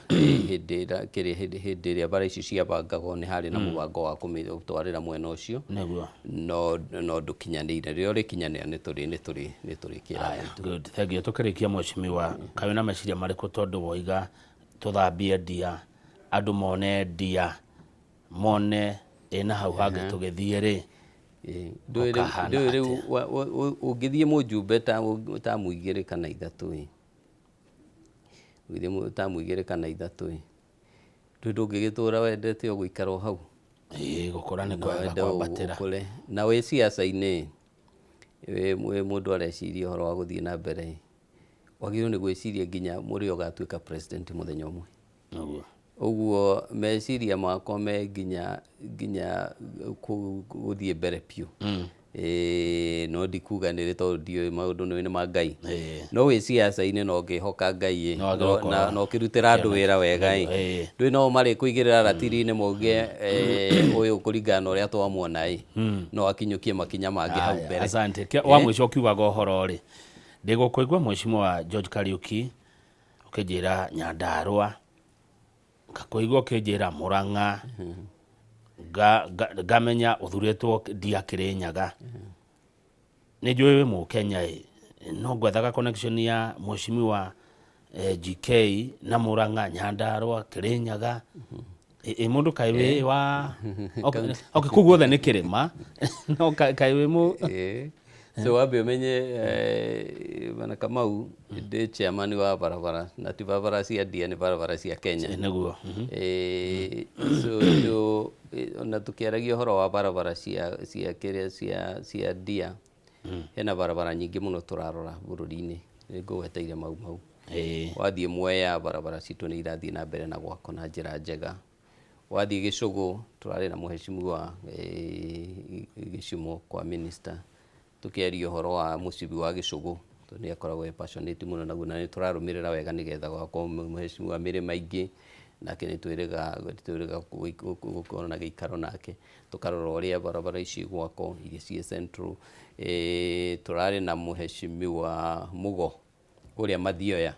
kĩrĩa hĩndĩ ĩrĩa bara ici ciabangagwo nĩ harĩ na mũbango wa kũmĩtwarĩra mwena ũcio. No ndũkinyanĩire. Rĩrĩa ũrĩkinyanĩra nĩ tũrĩ kĩra. Good, thank you. Tũkĩrĩkia. Tũkĩrĩkia mheshimiwa, kaĩ wĩna meciria marĩkũ tondũ woiga tũthambie ndia, andũ mone ndia, mone ĩ na hau hangĩ tũgĩthiĩ rĩ, Ndũĩ rĩu gũkahana ndũĩ rĩu atĩa? ũngĩthiĩ mũjumbe tamu igĩrĩ kana ithatũ ĩ, ũngĩthiĩ tamu igĩrĩ kana ithatũ ĩ, ndũĩ ndũngĩgĩtũra wendete o gũikara o hau. Ĩĩ, gũkũra nĩ No kwega wende kwambatĩra. ũkũre. Na wĩ ciaca-inĩ ĩ, wĩ mũndũ areciria ũhoro wa gũthiĩ na mbere ĩ, wagĩrĩirwo nĩ gwĩciria nginya mũrĩa ũgatuĩka president mũthenya ũmwe. Nĩguo. Ũguo meciria makwa me nginya gũthiĩ mbere biũ. No ndikuga nĩ rĩ tondũ ndiũĩ maũndũ nĩ ma Ngai. No wĩ ciaca-inĩ no ngĩhoka Ngai ĩ, No wagĩrĩirwo gũkorwo na ũkĩrutĩra andũ wĩra wega ĩ, ndũĩ no marĩkũigĩrĩra ratiri-inĩ mauge ũyũ kũringana na ũrĩa twamuona ĩ, no akinyũkie makinya mangĩ hau mbere. Asante. Wa mũico ũkiugaga ũhoro rĩ, ndĩgũkũigua Mheshimiwa George Kariuki ũkĩnjĩra Nyandarua, ngakũigua ũkĩnjĩra Murang'a, ngamenya ũthurĩtwo ndia Kĩrĩnyaga. Nĩ njũĩ wĩ Mũkenya ĩ, no ngwethaga connection ya Mheshimiwa GK na Murang'a, Nyandarua, Kĩrĩnyaga. Ĩ mũndũ kaĩ wĩ wa okay, okay, kũu guothe nĩ kĩrĩma no kaĩ wĩ mũ So wambe ũmenye Bwana Kamau, ndĩ chairman wa barabara, na ti barabara cia ndia, nĩ barabara cia Kenya. Nĩguo. So ona tũkĩaragia ũhoro wa barabara cia kĩrĩa cia ndia, hena barabara nyingĩ mũno tũrarora bũrũri-inĩ, nĩ ngũgweteire mau mau. Wathiĩ Mwea, barabara citũ nĩ irathiĩ na mbere na gwakwo na njĩra njega. Wathiĩ Gĩcũgũ, tũrarĩ na mũhecimiwa Gĩcumo kwa minister, tũkĩaria ũhoro wa mũcibi wa Gĩcũgũ, tondũ nĩ akoragwo e passionate mũno naguo, na nĩ tũrarũmĩrĩra wega nĩgetha gwakorwo mũhecimiwa mĩrĩma ingĩ, nake nĩ twĩrĩga gũkorwo na gĩikaro nake, tũkarora ũrĩa barabara ici igwakwo iria ciĩ central. Tũrarĩ na mũhecimiwa Mũgo kũrĩa Mathioya,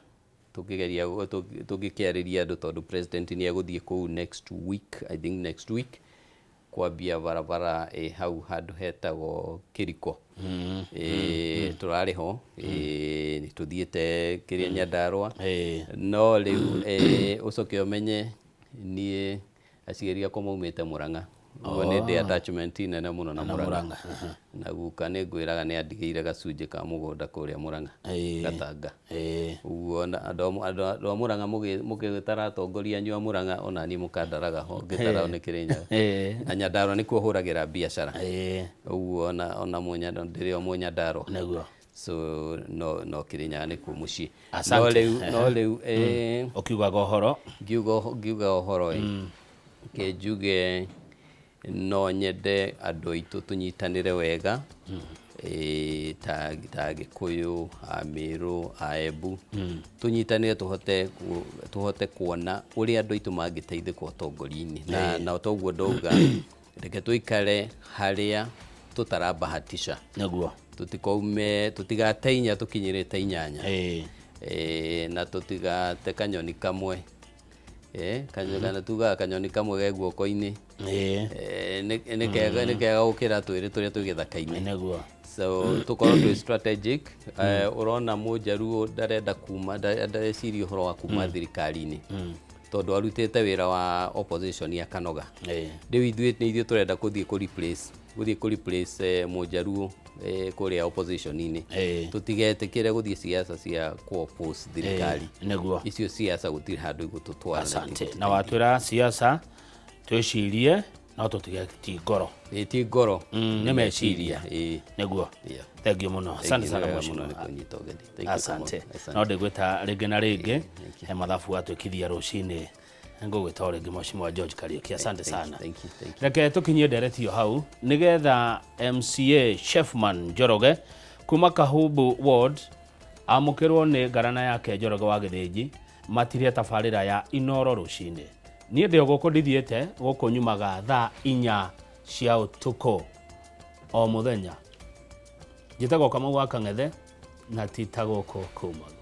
tũkĩgeria tũgĩkĩarĩria andũ tondũ president nĩ egũthiĩ kũu next week, I think next week, kwambia barabara ĩ hau handũ hetagwo Kĩriko. Tũrarĩ ho, nĩ tũthiĩte kĩrĩa Nyandarua. No rĩu ũcoke ũmenye niĩ aciari akwa maumĩte Murang'a. Ũguo nĩ ndĩ attachment nene mũno na Murang'a. Na guka nĩ ngwĩraga nĩ andigĩire gacunjĩ ka mũgũnda kũrĩa Murang'a, Gatanga. Ũguo andũ a Murang'a mũgĩtara atongoria anyu a Murang'a ona niĩ mũkandaraga ho ngĩtarao nĩ Kĩrĩnyaga. Na Nyandarua nĩkuo hũragĩra biacara. Ũguo ona ndĩrĩ o Mũnyandarua. Nĩguo. So no Kĩrĩnyaga nĩkuo mũciĩ. Asante. No rĩu ũkiugaga ũhoro. Ngiuga ũhoro ĩ, ke njuge no nyende andũ aitũ tũnyitanĩre wega, ta Gĩkũyũ, a Mĩrũ, a Embu, tũnyitanĩre tũhote kuona ũrĩa andũ aitũ mangĩteithĩka ũtongoria-inĩ. Na toguo ndauga, reke tũikare harĩa tũtarabahatisha. Nĩguo. Tũtikaume, tũtigate inya tũkinyĩrĩte inyanya. Na tũtigate kanyoni kamwe. Kana tugaga kanyoni kamwe ge guoko-inĩ. Nĩ kega gũkĩra twĩrĩ tũrĩa twĩ gĩthaka-inĩ. Nĩguo. So tũkorwo twĩ strategic. Ũrona Mũnjaruo ndarenda kuma, ndareciria ũhoro wa kuma thirikari-inĩ. Tondũ arutĩte wĩra wa opposition akanoga. Rĩu ithuĩ nĩ ithuĩ tũrenda gũthiĩ kũ replace, gũthiĩ kũ replace Mũnjaruo kũrĩa opposition-inĩ. Tũtigetĩkĩre gũthiĩ siasa cia kũ oppose thirikari. Nĩguo. Icio siasa gũtirĩ handũ igũtũtwara. Asante. Na watwĩra siasa twĩcirie no tũtige ti ngoro. Ti ngoro. Nĩ meciria. Nĩguo. Thank you mũno. Asante sana Thank you mheshimiwa. mũno nĩ kũnyita ũgeni. Thank you Asante. Asante. No ndĩgwĩta rĩngĩ na rĩngĩ. He mathabu watuĩkithia rũcinĩ. Ngũgwĩta o rĩngĩ Mheshimiwa George Kariuki. Asante sana. Thank you, thank you. Reke tũkinyie ndereti ĩyo hau nĩgetha MCA Chefman Njoroge kuma Kahumbu Ward amũkĩrwo nĩ ngarana yake Njoroge wa Gĩthĩnji matirie tabarĩra ya Inoro rũcinĩ. Niĩ ndĩ o gũkũ ndithiĩte, gũkũ nyumaga thaa inya cia ũtukũ o mũthenya. Njĩtagwo Kamau wa Kang'ethe na ti ta gũkũ kumaga.